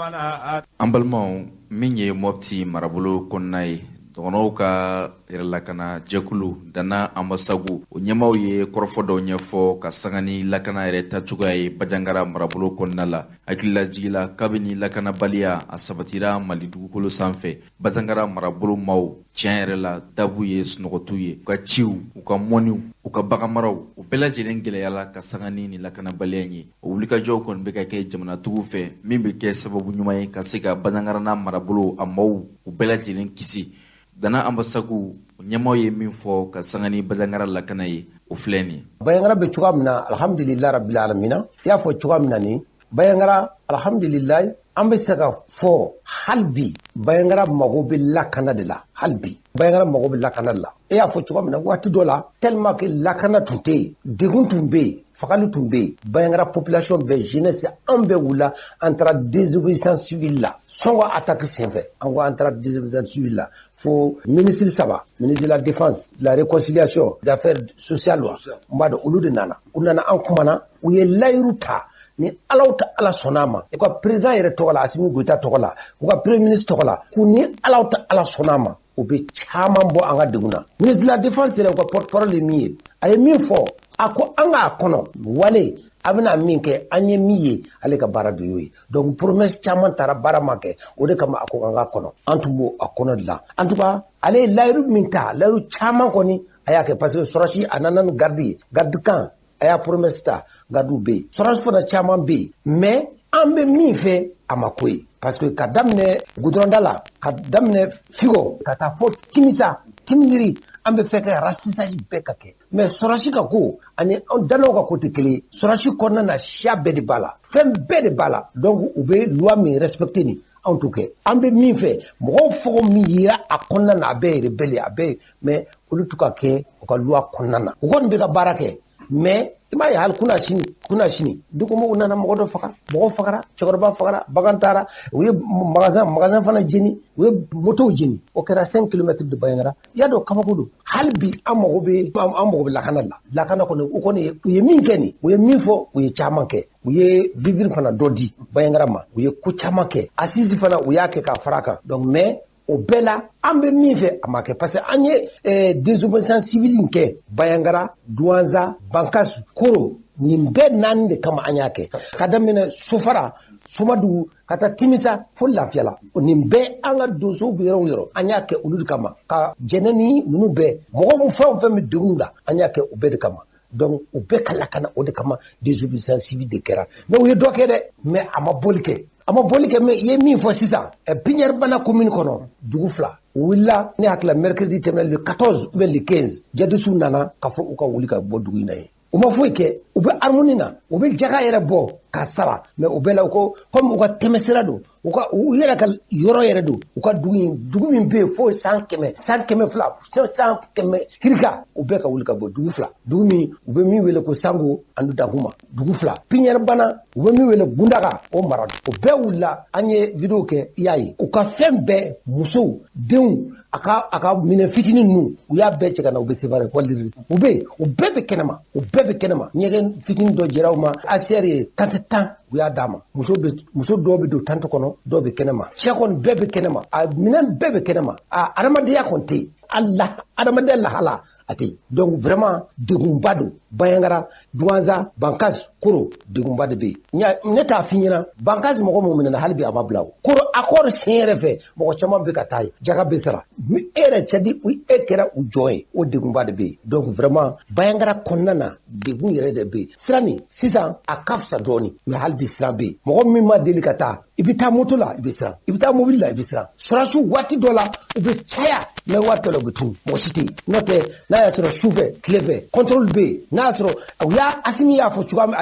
An balimaw, min ye Mopti marabolo kɔnɔna ye, dɔgɔnɔw ka yɛrɛlakana jɛkulu Dana Ambasagu, o ɲɛmaw ye kɔrɔfɔ dɔw ɲɛfɔ ka sanga ni lakana yɛrɛ tacogoya ye Bajangara marabolo kɔnɔna la. Hakililajigi la, kabini lakanabaliya a sabatira Mali dugukolo sanfɛ, Bajangara marabolo maaw tiɲɛ yɛrɛ la dabu ye sunɔgɔtu ye, u ka ciw, u ka mɔniw, u ka baganmaraw, u bɛɛ lajɛlen gɛlɛyala ka sanga ni nin lakanabaliya ye. O wulikajɔw kɔni bɛ ka kɛ jamanatigiw fɛ, min bɛ kɛ sababu ɲuman ye ka se ka Bajangara n'a marabolo a maaw u bɛɛ lajɛlen kisi. Dana Ambasagu ɲɛmaw ye min fɔ ka sanga ni Bajangara lakana ye, o filɛ nin ye. Bajangara bɛ cogoya min na, alhamdulilayi rabbil alamina, i y'a fɔ cogoya min na nin Bajangara, alhamdulilayi, an bɛ se ka fɔ hali bi Bajangara mago bɛ lakana de la. Hali bi Bajangara mago bɛ lakana de la. E y'a fɔ cogoya min na, waati dɔ la, tellement que lakana tun tɛ yen, degun tun bɛ yen, fagali tun bɛ yen, Bajangara population bɛɛ, jeunesse, an bɛɛ wulila, an taara désobéissance civile la. Sɔngɔ attaque senfɛ, an ko an taara désobéissance civile la fo ministre saba, ministre de la défense, de la réconciliation, des affaires sociales, wa n b'a dɔn olu de nana, u nana, an kumana, u ye layiru ta ni Alaw ta Ala sɔnna a ma, u ka président yɛrɛ tɔgɔ la, Assimi Goïta tɔgɔ la, u ka premier ministre tɔgɔ la, ko ni Alaw ta Ala sɔnna a ma, u bɛ caman bɔ an ka degun na. Ministre de la défense yɛrɛ, u ka porte parole ye min ye, a ye min fɔ, a ko an k'a kɔnɔ wale a bɛna min kɛ, an ye min ye, ale ka baara de y'o ye. Donc promesse caman taara, baara ma kɛ, o de kama a ko an k'a kɔnɔ, an tun b'o a kɔnɔ de la. En tout cas, ale ye layiru min ta, layiru caman kɔni a y'a kɛ, parce que sɔrɔsi a nana ni garde ye, garde kan a y'a promesse ta, gardiw bɛ yen, sɔrɔsi fana caman bɛ yen, mais an bɛ min fɛ a ma ko ye, parce que ka daminɛ goudron-da la, ka daminɛ Figo ka taa fɔ Timisa Timidiri, an bɛ fɛ ka ratissage bɛɛ ka kɛ. Mais sɔrɔsi ka ko ani an danaw ka ko tɛ kelen ye. Sɔrɔsi kɔnɔna na, siya bɛɛ de b'a la, fɛn bɛɛ de b'a la, donc u bɛ loi min respecter nin, anw t'o kɛ. An bɛ min fɛ, mɔgɔw fɔgɔ min yera a kɔnɔna na, a bɛɛ ye rebelle ye, a bɛɛ ye, mais olu t'u ka kɛ u ka loi kɔnɔna na, u kɔni bɛ ka baara kɛ. Mais i m'a ye, hali kunna sini, kunna sini, dugumɔgɔw nana mɔgɔ dɔ faga, mɔgɔ fagara, cɛkɔrɔba fagara, bagan taara, u ye magasin fana jeni, u ye motow jeni. O kɛra 5 kilomètres de Bajangara. I y'a dɔn, kabako don. Hali bi an mago bɛ lakana la. Lakana kɔni, u kɔni u ye min kɛ nin, u ye min fɔ, u ye caman kɛ. U ye vivre fana dɔ di Bajangara ma, u ye ko caman kɛ, assise fana u y'a kɛ ka fara a kan. Donc mais o bɛɛ la, an bɛ min fɛ a ma kɛ, parce que an ye désobéissance civile in kɛ Bayangara, Douentza, Bankass, Koro, nin bɛɛ naani de kama an y'a kɛ, ka daminɛ Sofara. Somadugu ka taa Timisa fo Lafiyala. Nin bɛɛ an ka donsow bɛ yɔrɔ o yɔrɔ, an y'a kɛ olu de kama, ka jɛnɛ ni ninnu bɛɛ, mɔgɔ min fɛn o fɛn bɛ degun la, an y'a kɛ o bɛɛ de kama. Donc u bɛɛ ka lakana, o de kama désobéissance civile de kɛra. Mais u ye dɔ kɛ dɛ, mais a ma bɔli kɛ, a ma bɔli kɛ. Mais i ye min fɔ sisan, Piɲɛri Bana commune kɔnɔ, dugu 2 u wulila, ne hakili la mercredi tɛmɛnen, le 14 ou bien le 15, jadisiw nana k'a fɔ u ka wuli ka bɔ dugu in na yen. U ma foyi kɛ, u bɛ harmonie na, u bɛ jaga yɛrɛ bɔ ka sara, mais u bɛɛ la u ko comme u ka tɛmɛsira don, u ka u yɛrɛ ka yɔrɔ yɛrɛ don, u ka dugu in, dugu min bɛ yen fo san 100, san 200, san 100 hirika, u bɛɛ ka wuli ka bɔ dugu 2, dugu min u bɛ min wele ko Sango ani Dankuma, dugu 2, Piɲɛri Bana u bɛ min wele Gundaga, o mara, o bɛɛ wulila. An ye vidéo kɛ, i y'a ye, u ka fɛn bɛɛ, musow, denw, a ka minɛn fitinin ninnu, u y'a bɛɛ cɛ ka na, u bɛ Sevare waliri, u bɛ yen, u bɛɛ bɛ kɛnɛma, u bɛɛ bɛ kɛnɛma. Ɲɛgɛn fitinin dɔ jɛra u ma, ACR ye tante 10 u y'a d'a ma. Muso dɔw bɛ don tante kɔnɔ, dɔw bɛ kɛnɛma, cɛ kɔni bɛɛ bɛ kɛnɛma, a minɛn bɛɛ bɛ kɛnɛma, a adamadenya kɔni tɛ yen, a adamadenya lahala a tɛ yen. Donc vraiment degunba don Bandiagara, Douentza, Bankass, Koro, degunba de bɛ yen. Ne t'a f'i ɲɛna, Bankass mɔgɔ mun minɛna hali bi a ma bila o. Koro accord sen yɛrɛ fɛ, mɔgɔ caman bɛ ka taa yen, jaga bɛ sara, e yɛrɛ c'est à dire e kɛra u jɔn ye, o degunba de bɛ yen. Donc vraiment Bandiagara kɔnɔna na degun yɛrɛ de bɛ yen. Sira nin sisan a ka fisa dɔɔnin, mais hali bi siran bɛ yen. Mɔgɔ min ma deli ka taa, i bɛ taa moto la i bɛ siran, i bɛ taa mobili la i bɛ siran. Sɔrɔdasiw waati dɔ la u bɛ caya, mais waati dɔ la u bɛ tunu, mɔgɔ si tɛ yen. N'o tɛ n'a y'a sɔrɔ sufɛ tile fɛ contrôle bɛ yen, n'a y'a sɔrɔ u y'a Assimi y'a fɔ cogoya min,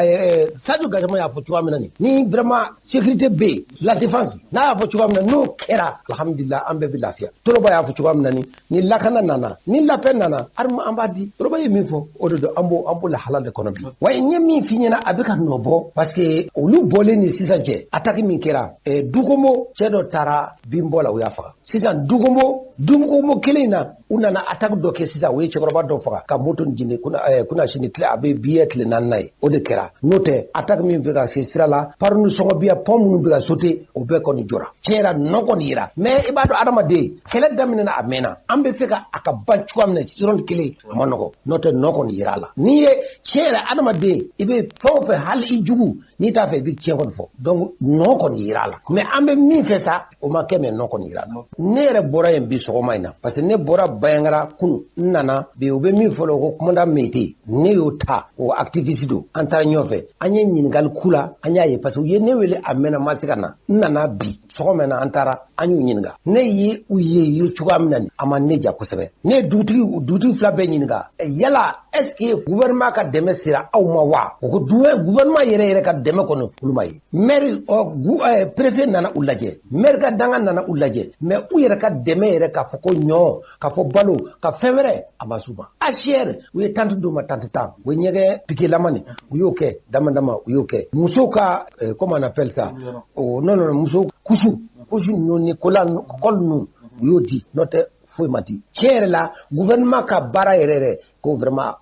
Sadio Gassama y'a fɔ cogoya min na nin, ni vraiment sécurité bɛ yen, la défense n'a y'a fɔ cogoya min na, n'o kɛra alhamdulilah an bɛɛ bɛ lafiya. Toloba y'a fɔ cogoya min na nin, ni lakana nana, ni lapɛ nana, arme an b'a di. Toloba ye min fɔ o de don, an b'o lahala de kɔnɔ bi. Wa n ye min f'i ɲɛna, a bɛ ka nɔ bɔ, parce que olu bɔlen ni sisan cɛ, attaque min kɛra Dukombo, cɛ dɔ taara binbɔ la, u y'a faga. Sisan Dukombo kelen in na, u nana attaque dɔ kɛ sisan, u ye cɛkɔrɔba dɔ faga ka moto jeni kunna sini tile, a bɛ bi ye tile 4 ye, o de kɛra. N'o tɛ attaque min bɛ ka se sira la, parunu sɔngɔbiya pɔn minnu bɛ ka sauter, o bɛɛ kɔni jɔra. Tiɲɛ yɛrɛ nɔ kɔni yira, mais i b'a dɔn adamaden kɛlɛ daminɛna a mɛnna, an bɛ fɛ ka a ka ban cogoya min na yɔrɔnin kelen a ma nɔgɔ, n'o tɛ nɔ kɔni yira a la. N'i ye tiɲɛ yɛrɛ adamaden, i bɛ fɛn o fɛn, hali i jugu n'i t'a fɛ i bɛ tiɲɛ kɔni fɔ, donc nɔ kɔni yira a la. Mais an bɛ min fɛ sa, o ma kɛ, mais nɔ kɔni yira a la. Ne yɛrɛ bɔra yen bi sɔgɔma in na, parce que ne bɔra Bandiagara kunu, n nana bi, u bɛ min fɔ ko commandant Mete, ne y'o ta, o activiste don, an taara ɲɔgɔn fɛ, an ye ɲininkali k'u la, an y'a ye, parce que u ye ne wele a mɛnna, ma se ka na, n nana bi sɔgɔma in na, an taara an y'u ɲininka. Ne ye u ye cogoya min na nin, a ma ne ja kosɛbɛ. Ne ye dugutigi 2 bɛɛ ɲininka, yala est ce que gouvernement ka dɛmɛ sera aw ma wa? U ko gouvernement yɛrɛ ka dɛmɛ kɔni olu ma ye. Maire préfet nana u lajɛ, maire ka danga nana u lajɛ, mais u yɛrɛ ka dɛmɛ yɛrɛ k'a fɔ ko ɲɔ, k'a fɔ balo, ka fɛn wɛrɛ, a ma s'u ma. ACR u ye tante d'u ma, tante 10, u ye ɲɛgɛn piquelama nin, u y'o kɛ dama dama, u y'o kɛ. Musow ka comment on appelle ça? Oh non non, musow kusu ninnu ni kola kɔli ninnu, u y'o di, n'o tɛ foyi ma di. Tiɲɛ yɛrɛ la gouvernement ka baara yɛrɛ ko vraiment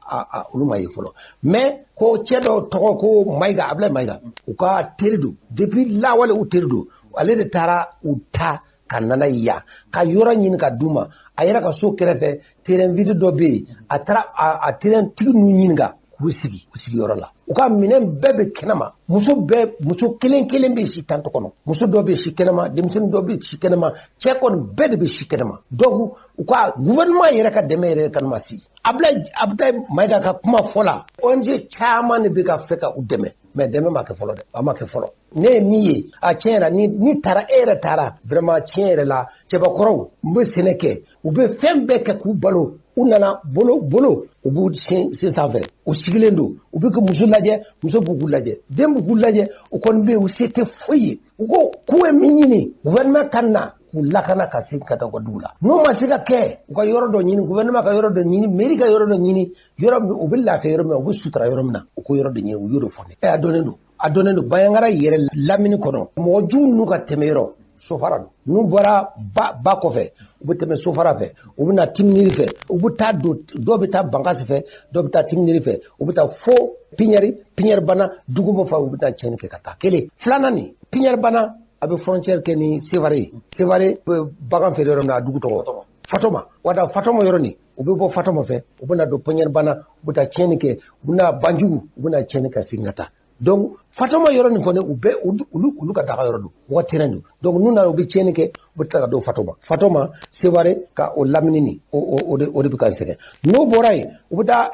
olu ma ye fɔlɔ. Mais ko cɛ dɔ tɔgɔ ko Mayiga, Abulaye Mayiga, u ka teri don depuis lawale, u teri don, ale de taara u ta ka nana yan ka yɔrɔ ɲini ka d'u ma. A yɛrɛ ka so kɛrɛfɛ terrain vide dɔ bɛ yen, a taara a terrain tigi ninnu ɲininka k'u sigi u sigiyɔrɔ la. U ka minɛn bɛɛ bɛ kɛnɛma, muso bɛɛ, muso kelen kelen bɛ si tante kɔnɔ, muso dɔ bɛ si kɛnɛma, denmisɛnnin dɔ bɛ si kɛnɛma, cɛ kɔni bɛɛ de bɛ si kɛnɛma. Donc u ka gouvernement yɛrɛ ka dɛmɛ yɛrɛ kanu ma si. Abulaye Mayiga ka kuma fɔ la, ONG caman de bɛ ka fɛ ka u dɛmɛ, mais dɛmɛ ma kɛ fɔlɔ dɛ, a ma kɛ fɔlɔ. Ne ye min ye, a tiɲɛ yɛrɛ ni taara e yɛrɛ taara vraiment tiɲɛ yɛrɛ la, cɛbakɔrɔw u bɛ sɛnɛ kɛ, u bɛ fɛn bɛɛ kɛ k'u balo, u nana bolo bolo, u b'u sen sanfɛ, u sigilen don, u bɛ ka muso lajɛ, muso b'u k'u lajɛ, den b'u k'u lajɛ, u kɔni bɛ yen, u se tɛ foyi ye. U ko k'u ye min ɲini gouvernement ka na k'u lakana ka segin ka taa u ka dugu la. N'o ma se ka kɛ, u ka yɔrɔ dɔ ɲini, gouvernement ka yɔrɔ dɔ ɲini, mairie ka yɔrɔ dɔ ɲini, yɔrɔ min u bɛ lafiya yɔrɔ min na, u bɛ sutura yɔrɔ min na, u ko yɔrɔ dɔ ɲini, u y'o de fɔ ne. A dɔnnen don, a dɔnnen don Bandiagara yɛrɛ lamini kɔnɔ, mɔgɔ jugu ninnu ka tɛmɛ yɔrɔ sofara don. N'u bɔra ba kɔfɛ, u bɛ tɛmɛ sofara fɛ, u bɛ na Timiniri fɛ, u bɛ taa don, dɔw bɛ taa Bankasi fɛ, dɔw bɛ taa Timiniri fɛ, u bɛ taa fo Piɲɛri Bana, Dugubo fɛ, u bɛ taa tiɲɛni kɛ ka taa. Kelen filanan nin, Piɲɛri Bana a bɛ frontière kɛ ni Sevare ye. Sevare bɛ bagan feere yɔrɔ min na, a dugu tɔgɔ Fatɔma, wada Fatɔma yɔrɔ nin, u bɛ bɔ Fatɔma fɛ, u bɛ na don Piɲɛri Bana, u bɛ taa tiɲɛni kɛ, u bɛ na Banjugu, u bɛ na tiɲɛni kɛ segin ka taa. Donc Fatoma yɔrɔ nin kɔni u bɛɛ olu ka daga yɔrɔ don, u ka terrain don. Donc n'u nana u bɛ tiɲɛni kɛ, u bɛ tila ka don Fatoma Sevare ka o lamini nin o de bɛ ka n sɛgɛn. N'o bɔra yen, u bɛ taa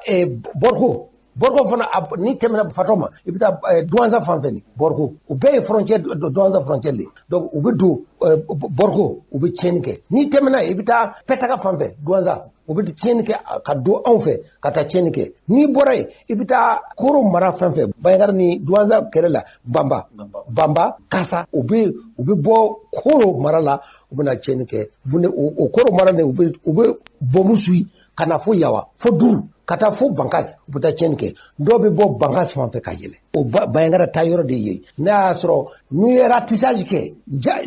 Borko fana, n'i tɛmɛna Fatoma i bɛ taa Douentza fan fɛ nin Borko, u bɛɛ ye frontière, Douentza frontière de. Donc u bɛ don Borko, u bɛ tiɲɛni kɛ. N'i tɛmɛna yen, i bɛ taa Pɛtaga fan fɛ Douentza, u bɛ tiɲɛni kɛ ka don anw fɛ ka taa tiɲɛni kɛ. N'i bɔra yen, i bɛ taa Koro mara fan fɛ, Bandiagara ni Douentza kɛrɛ la, Banba Kasa, u bɛ bɔ Koro mara la, u bɛ na tiɲɛni kɛ. O Koro mara nin, u bɛ bɔnbu suyi ka na fo Yawa, fo Duru, ka taa fo Bankas, u bɛ taa tiɲɛni kɛ. Dɔw bɛ bɔ Bankas fan fɛ ka yɛlɛ. O Bandiagara taa yɔrɔ de ye. N'a y'a sɔrɔ n'u ye ratissage kɛ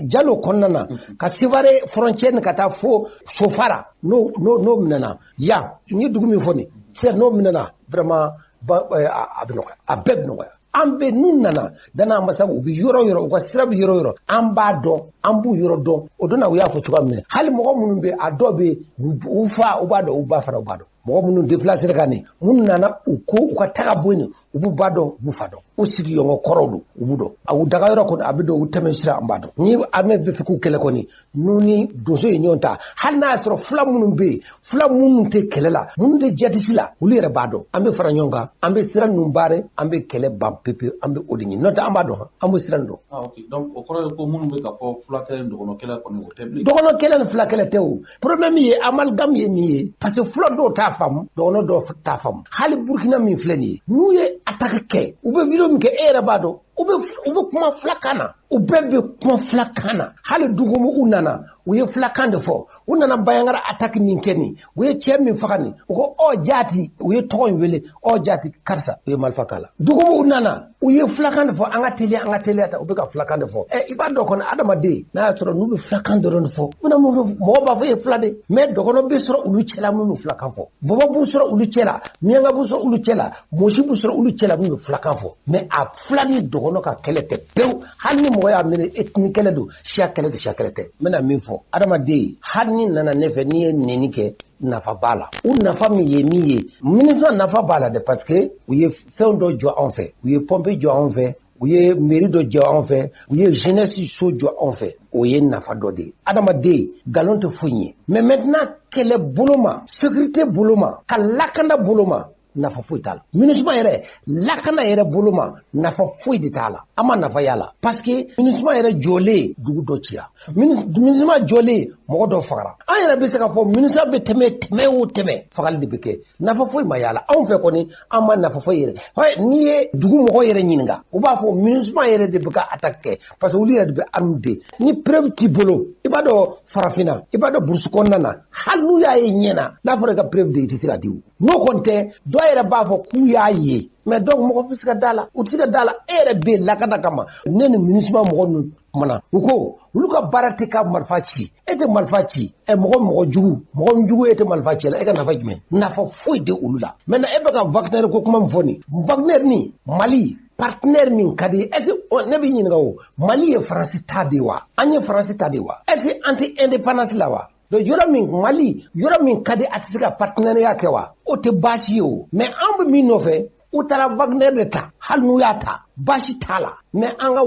Jalo kɔnɔna na, ka Sevare frontière ka taa fo Sofara, n'o minɛna yan, n ye dugu min fɔ nin sisan, n'o minɛna vraiment a bɛ nɔgɔya, a bɛɛ bɛ nɔgɔya. An bɛ n'u nana danna masa, u bɛ yɔrɔ yɔrɔ, u ka sira bɛ yɔrɔ yɔrɔ, an b'a dɔn, an b'u yɔrɔ dɔn. O don na u y'a fɔ cogoya min na, hali mɔgɔ minnu bɛ a dɔw bɛ u fa u b'a dɔn, u ba fana u b'a dɔn. Mɔgɔ minnu déplacé ka nin, minnu nana u ko u ka taga bɔ yen, u b'u ba dɔn, u b'u fa dɔn, u sigiɲɔgɔn kɔrɔw don, u b'u dɔn. U daga yɔrɔ kɔni a bɛ dɔn, u tɛmɛ sira an b'a dɔn. Ni armée bɛ fɛ k'u kɛlɛ kɔni, n'u ni donso ye ɲɔgɔn ta, hali n'a y'a sɔrɔ fula minnu bɛ yen, fula minnu tɛ kɛlɛ la, minnu tɛ jihadiste la, olu yɛrɛ b'a dɔn. An bɛ fara ɲɔgɔn kan, an bɛ sira ninnu baare, an bɛ kɛlɛ ban pewu, an bɛ o de ɲini. N'o tɛ an b'a dɔn, an b'o sira dɔn. Ah ok, donc o kɔrɔ ye ko minnu bɛ ka fɔ fula kɛlɛ ni dɔgɔnɔ kɛlɛ kɔni, o tɛ bilen. Dɔgɔnɔ kɛlɛ ni fula kɛlɛ tɛ o. Problème ye amalgame ye min ye, parce que fula dɔw t'a faamu, dɔgɔnɔ dɔw t'a faamu. Hali Burkina min filɛ nin ye, n'u ye attaque kɛ, u bɛ vidéo min kɛ, e yɛrɛ b'a dɔn, u bɛ kuma fulakan na, u bɛɛ bɛ kuma fulakan na. Hali dugu u nana, u ye fulakan de fɔ. U nana Bandiagara attaque min kɛ nin, u ye cɛ min faga nin, u ko ɔ jaati, u ye tɔgɔ in wele, ɔ jaati karisa, u ye marifa k'a la. Dugu u nana, u ye fulakan de fɔ, an ka teliya, an ka teliya ta, u bɛ ka fulakan de fɔ. I b'a dɔn kɔni, adamaden n'a y'a sɔrɔ n'u bɛ fulakan dɔrɔn de fɔ, u bɛna mun fɔ? Mɔgɔ b'a fɔ e ye fula de, mais dɔgɔnɔ bɛ sɔrɔ olu cɛla minnu bɛ fulakan fɔ, bɔbɔ b'u sɔrɔ olu cɛla, miyanka b'u sɔrɔ olu cɛla, mɔsi b'u sɔrɔ olu cɛla minnu bɛ fulakan fɔ. Mais a fula ni dɔgɔnɔ ka kɛlɛ tɛ pewu. Hali ni mɔgɔ y'a miiri ethnie kɛlɛ don, siya kɛlɛ tɛ, siya kɛlɛ tɛ. N bɛna min fɔ, adamaden hali ni nana ne fɛ, n'i ye nɛni kɛ, nafa b'a la. U nafa min ye min ye, MINUSMA nafa b'a la dɛ, parce que u ye fɛn dɔ jɔ anw fɛ, u ye pompe jɔ anw fɛ, u ye mairie dɔ jɔ anw fɛ, u ye jeunesse so jɔ anw fɛ. O ye nafa dɔ de ye. Adamaden nkalon tɛ foyi ye. Mais maintenant kɛlɛ bolo ma, sécurité bolo ma, ka lakana bolo ma, nafa foyi t'a la. MINUSMA yɛrɛ lakana yɛrɛ bolo ma, nafa foyi de t'a la. An ma nafa y'a la, parce que MINUSMA yɛrɛ jɔlen dugu dɔ cira, MINUSMA jɔlen mɔgɔ dɔ fagara. An yɛrɛ bɛ se k'a fɔ MINUSMA bɛ tɛmɛ o tɛmɛ, fagali de bɛ kɛ, nafa foyi ma y'a la. Anw fɛ kɔni, an ma nafa foyi yɛrɛ. N'i ye dugu mɔgɔ yɛrɛ ɲininka, u b'a fɔ MINUSMA yɛrɛ de bɛ ka attaque kɛ, parce que olu yɛrɛ de bɛ arme de. Ni preuve t'i bolo, i b'a dɔn farafinna, i b'a dɔn burusi kɔnɔna na, hali n'u y'a ye ɲɛ na, n'a fɔra i ka preuve de, i tɛ se ka di o. N'o kɔni tɛ, dɔw yɛrɛ b'a fɔ k'u y'a ye, mais donc mɔgɔ bɛ se ka da la, u tɛ se ka da la. E yɛrɛ bɛ lakana kama. Ne ni MINUSMA mɔgɔ ninnu kumana, u ko olu ka baara tɛ ka marifa ci, e tɛ marifa ci, mɔgɔ jugu, e tɛ marifa ci la, e ka nafa jumɛn? Nafa foyi tɛ olu la. Maintenant e bɛ ka Wagner ko kuma min fɔ nin, Wagner ni Mali partenaire min ka di, est-ce que ne b'i ɲininka o, Mali ye Faransi ta de wa? An ye Faransi ta de wa? Est-ce que an tɛ indépendance la wa? Donc yɔrɔ min Mali, yɔrɔ min ka di, a tɛ se ka partenariat kɛ wa? O tɛ baasi ye o. Mais an bɛ min nɔfɛ, u taara Wagner de ta, hali n'u y'a ta, baasi t'a la. Mais an ka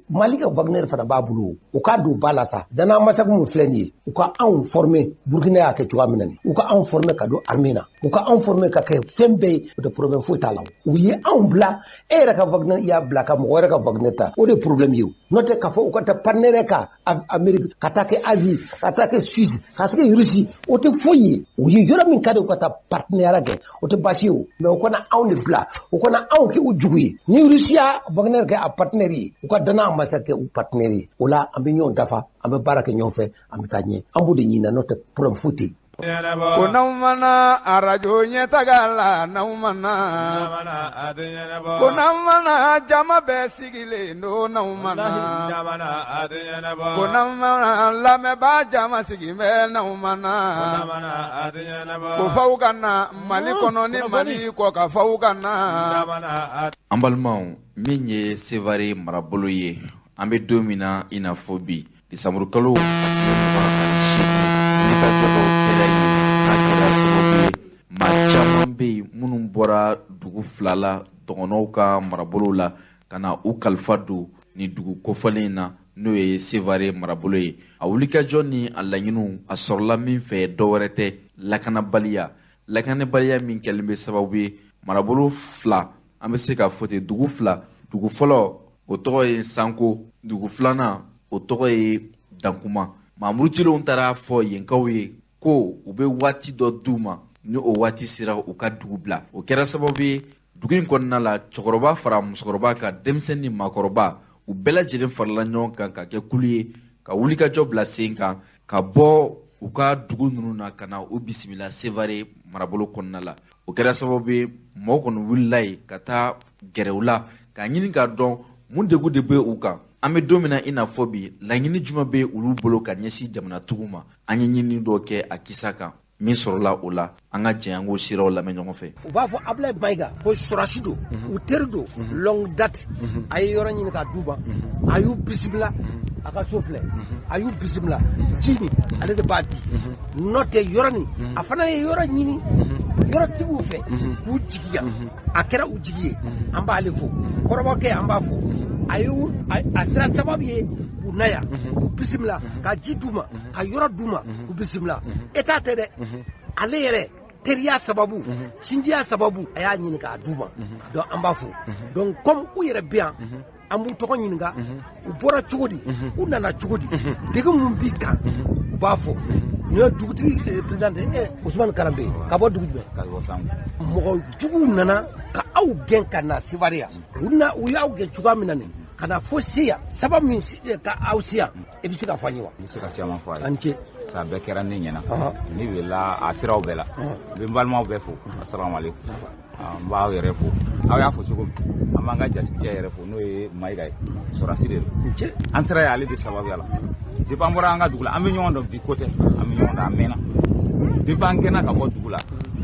Mali ka Wagner fana b'a bolo, u k'a don ba la sa. Danna masaku min filɛ nin ye, u ka anw former, Burkina y'a kɛ cogoya min na nin, u ka anw former ka don armée na, u ka anw former ka kɛ fɛn bɛɛ ye, o tɛ problème foyi t'a la. U ye anw bila, e yɛrɛ ka Wagner y'a bila ka mɔgɔ wɛrɛ ka Wagner ta, o de ye problème ye o. N'o tɛ k'a fɔ u ka taa partenaire ka Amérique, ka taa kɛ Asie, ka taa kɛ Suisse, ka se kɛ Russie, o tɛ foyi ye. U ye yɔrɔ min ka di, u ka taa partenariat kɛ, o tɛ baasi ye o. Mais u kana anw de bila, u kana anw kɛ u jugu ye. Ni Russie y'a Wagner kɛ a partenaire ye, u ka danaya masa kɛ u partenaire ye. O la an bɛ ɲɔgɔn dafa, an bɛ baara kɛ ɲɔgɔn fɛ, an bɛ taa ɲɛ. An b'o de ɲini na, n'o tɛ problème foyi tɛ yen. Ko n'aw mana arajo ɲɛtaga la, n'aw mana, ko n'aw mana jama bɛɛ sigilen don, n'aw mana, ko n'aw mana lamɛnbaa jama sigilen bɛ, n'aw mana, ko f'aw ka na Mali kɔnɔ ni Mali kɔ kan, f'aw ka na. An balimaw, min ye Sevare marabolo ye, an bɛ don min na i n'a fɔ bi, desanburukalo a tile 28, wulikajɔ dɔw kɛra yen, n'a kɛra sababu ye Maa caman bɛ yen minnu bɔra dugu fila la dɔgɔnɔw ka marabolo la ka na u kalifa don ni dugu kofɔlen in na, n'o ye Sevare marabolo ye. A wulikajɔ ni a laɲiniw a sɔrɔla min fɛ dɔwɛrɛ tɛ lakanabaliya. Lakanabaliya min kɛlen bɛ sababu ye marabolo fila, an bɛ se k'a fɔ ten, dugu fila. Dugu fɔlɔ o tɔgɔ ye Sanko, dugu filanan o tɔgɔ ye Dankuma. Maa murutilenw taara fɔ yenkaw ye ko u bɛ waati dɔ d'u ma, ni o waati sera u ka dugu bila. O kɛra sababu ye dugu in kɔnɔna la, cɛkɔrɔba fara musokɔrɔba kan, denmisɛnnin ni maakɔrɔba, u bɛɛ lajɛlen farala ɲɔgɔn kan ka kɛ kulu ye ka wulikajɔ bila sen kan ka bɔ u ka dugu ninnu na ka na u bisimila Sevare marabolo kɔnɔna la. O kɛra sababu ye mɔgɔw kɔni wulila yen ka taa gɛrɛ u la k'a ɲini k'a dɔn mun degun de bɛ u kan. An bɛ don min na i n'a fɔ bi, laɲini jumɛn bɛ olu bolo ka ɲɛsin jamanatigiw ma? An ye ɲinini dɔ kɛ a kisa kan, min sɔrɔla o la, an ka jɛ an k'o siraw lamɛn ɲɔgɔn fɛ. U b'a fɔ Abulaye Mayiga ko sɔrɔsi don, u teri don, longue date, a ye yɔrɔ ɲini ka d'u ma, a y'u bisimila a ka so filɛ, a y'u bisimila ji nin ale de b'a di, n'o tɛ yɔrɔ nin a fana ye yɔrɔ ɲini yɔrɔtigiw fɛ k'u jigi yan, a kɛra u jigi ye, an b'ale fo, kɔrɔbɔkɛ an b'a fo, a y'u a sera sababu ye k'u na yan, k'u bisimila ka ji d'u ma, ka yɔrɔ d'u ma, k'u bisimila. État tɛ dɛ, ale yɛrɛ teriya sababu, sinjiya sababu, a y'a ɲini k'a d'u ma, donc an b'a fo. Donc comme u yɛrɛ bɛ yan, an b'u tɔgɔ ɲininka, u bɔra cogo di, u nana cogo di, degun mun b'i kan, u b'a fɔ. Nin ye dugutigi président Ousmane Karambe, ka bɔ dugu jumɛn? Ka bɔ Sango. Mɔgɔ juguw nana ka aw gɛn ka na Sevare yan, u y'aw gɛn cogoya min na nin, ka na fo se yan, sababu min ka aw se yan, i bɛ se ka fɔ an ye wa? N bɛ se ka caman fɔ a ye. A ni ce. A bɛɛ kɛra ne ɲɛna. Ne welela a siraw bɛɛ la. N bɛ n balimaw bɛɛ fo. Asalaamaaleykum. N b'aw yɛrɛ fo. Aw y'a fɔ cogo min, an b'an ka jatigicɛ yɛrɛ fo, n'o ye Mayiga ye, sɔrɔsi de don. An sera yen ale de sababuya la. Depuis an bɔra an ka dugu la, an bɛ ɲɔgɔn dɔn bi ko tɛ, an bɛ ɲɔgɔn dɔn a mɛnna. Depuis an gɛnna ka bɔ dugu la,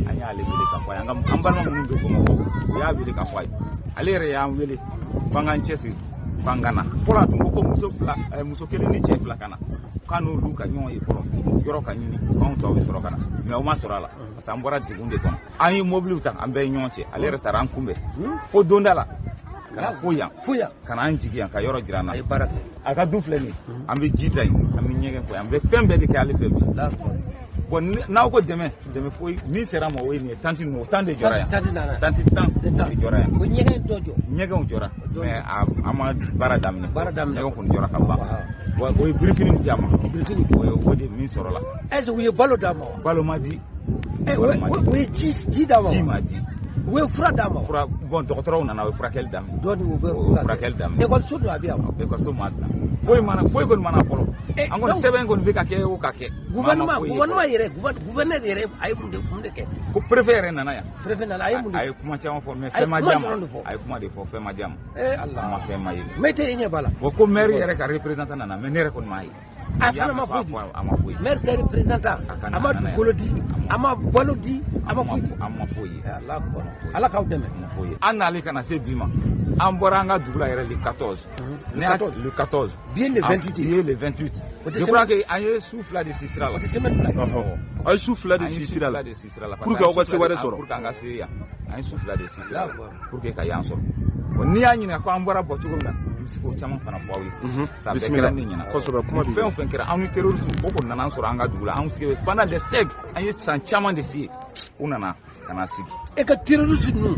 an y'ale wele ka fɔ a ye. An balima minnu bɛ Bamakɔ, u y'a wele ka fɔ a ye. Ale yɛrɛ y'an wele k'an k'an cɛsiri, k'an ka na. Fɔlɔ a tun ko ko muso fila, muso kelen ni cɛ fila ka na, k'an n'olu ka ɲɔgɔn ye fɔlɔ, yɔrɔ ka ɲini, k'anw tɔw bɛ sɔrɔ ka na. Mais o ma sɔrɔ a la, parce que an bɔra degun de kɔnɔ. An ye mobiliw ta, an bɛɛ ye ɲɔgɔn cɛ. Ale yɛrɛ taara an kunbɛn fo donda la, ka na fo yan, ka na an jigin yan, ka yɔrɔ jira an na. A ka du filɛ nin ye, an bɛ ji ta yen, an bɛ ɲɛgɛn fɔ yen, an bɛ fɛn bɛɛ de kɛ ale fɛ bi. Bon, n'aw ko dɛmɛ, dɛmɛ foyi min sera ma o ye nin ye, tanti ninnu, o tan de jɔra yan. Tanti tan de jɔra yan. O ɲɛgɛn dɔ jɔ. Ɲɛgɛnw jɔra, mais an ma baara daminɛ. Ɲɛgɛn kɔni jɔra ka ban. Bon, o ye birifini di a ma. Birifini. O ye o de min sɔrɔla. Est-ce que u ye balo d'a ma wa? Balo ma di. O ye ji d'a ma wa? Ji ma di. U ye fura d'a ma. Fura, bon, dɔgɔtɔrɔw nana, u ye furakɛli daminɛ. Dɔɔni u bɛ furakɛli daminɛ. Ekɔliso dun a bɛ yan wa? Ekɔliso ma dilan. Foyi mana, foyi kɔni mana fɔlɔ. An kɔni sɛbɛn kɔni bɛ ka kɛ o ka kɛ. Gouvernement yɛrɛ, gouverneur yɛrɛ a ye mun de kɛ? Ko préfet yɛrɛ nana yan. Préfet nana, a ye mun de? A ye kuma caman fɔ, mais fɛn ma di a ma. A ye kuma de fɔ, fɛn ma di a ma. Allah. A ma fɛn ma ye. Mais e ɲɛ b'a la. Bon, ko maire yɛrɛ ka représentant nana, mais ne yɛrɛ kɔni m'a ye. A fana ma foyi di. A ma foyi di. Maire ka représentant, a ma dugukolo di, a ma balo di, a ma foyi di. A ma foyi ye. Ala k'aw dɛmɛ. A ma foyi ye. An n'ale kana se bi ma. An bɔra an ka dugu la yɛrɛ le 14. Le 14. Bien le 28. Bien le 28. Je crois que an ye su fila de si sira la. O tɛ semaine fila ye. A ye su fila de si sira la. Pour que aw ka Sevare sɔrɔ. Pour que an ka se yan. An ye su fila de si sira la. Pour que ka yan sɔrɔ. Bon, n'i y'a ɲininka ko an bɔra bɔ cogo min na, n bɛ se k'o caman fana fɔ aw ye. Ça bɛɛ kɛra ne ɲɛna. Kosɛbɛ, kuma b'i Fɛn o fɛn kɛra, anw ni terroriste o kɔni nana an sɔrɔ an ka dugu la. Anw sigi pendant des siècles, an ye san caman de si yen. U nana ka na sigi. E ka terroriste ninnu.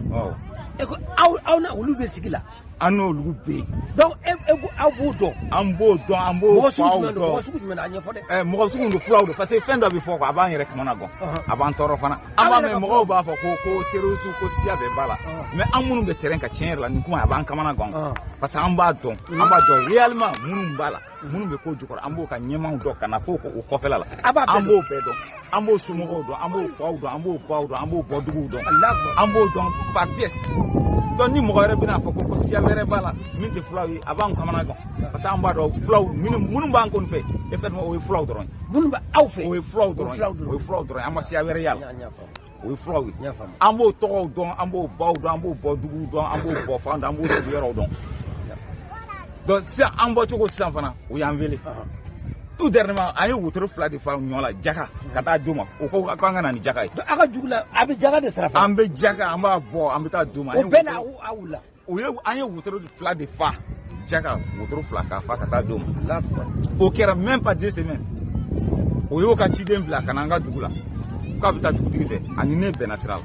E ko aw na olu bɛ sigi la. An n'olu bɛ yen. Donc e ko aw b'o dɔn. An b'o dɔn, an b'o faw dɔn. Mɔgɔ sugu jumɛn a ɲɛfɔ dɛ. Mɔgɔ sugu don, fulaw don, parce que fɛn dɔ bɛ fɔ quoi, a b'an yɛrɛ kamana gan. A b'an tɔɔrɔ fana. An b'a mɛn mɔgɔw b'a fɔ ko terroriste ko siya bɛɛ b'a la. Mais an minnu bɛ terrain kan tiɲɛ yɛrɛ la, nin kuma a b'an kamana gan. Parce que an b'a dɔn, an b'a dɔn réellement minnu b'a la, minnu bɛ ko jukɔrɔ, an b'o ka ɲɛmaaw dɔn ka na fo o kɔfɛla la. An b'o bɛɛ dɔn. An b'o somɔgɔw dɔn, an b'o faw dɔn, an b'o baw dɔn, an b'o bɔduguw dɔn. An b'o dɔn par pièce. Donc ni mɔgɔ wɛrɛ bɛna fɔ ko siya wɛrɛ b'a la min tɛ fulaw ye, a b'an kamana gan. Parce que an b'a dɔn fulaw minnu b'an kɔni fɛ, effectivement o ye fulaw dɔrɔn ye. Minnu bɛ aw fɛ, o ye fulaw dɔrɔn ye. O ye fulaw dɔrɔn ye, an ma siya wɛrɛ y'a la. O ye fulaw ye. An b'o tɔgɔw dɔn, an b'o baw dɔn, an b'o bɔduguw dɔn, an b'o bɔfan dɔn, an b'o sigiyɔrɔw dɔn. Donc sisan an bɔcogo sisan fana, o y'an wele. Tout dernièrement an ye wotoro 2 de fa ɲɔ la jaka ka taa d'u ma. O ko k'an ka na ni jaka ye. A ka jugu la a bɛ jaka de sara. An bɛ jaka an b'a bɔ an bɛ taa d'u ma. O bɛɛ la aw la. O ye an ye wotoro 2 de fa jaka wotoro 2 k'a fa ka taa d'u ma. O kɛra même pas 2 semaines. O y'o ka ciden bila ka na an ka dugu la. K'a bɛ taa dugutigi fɛ ani ne bɛnna sira la.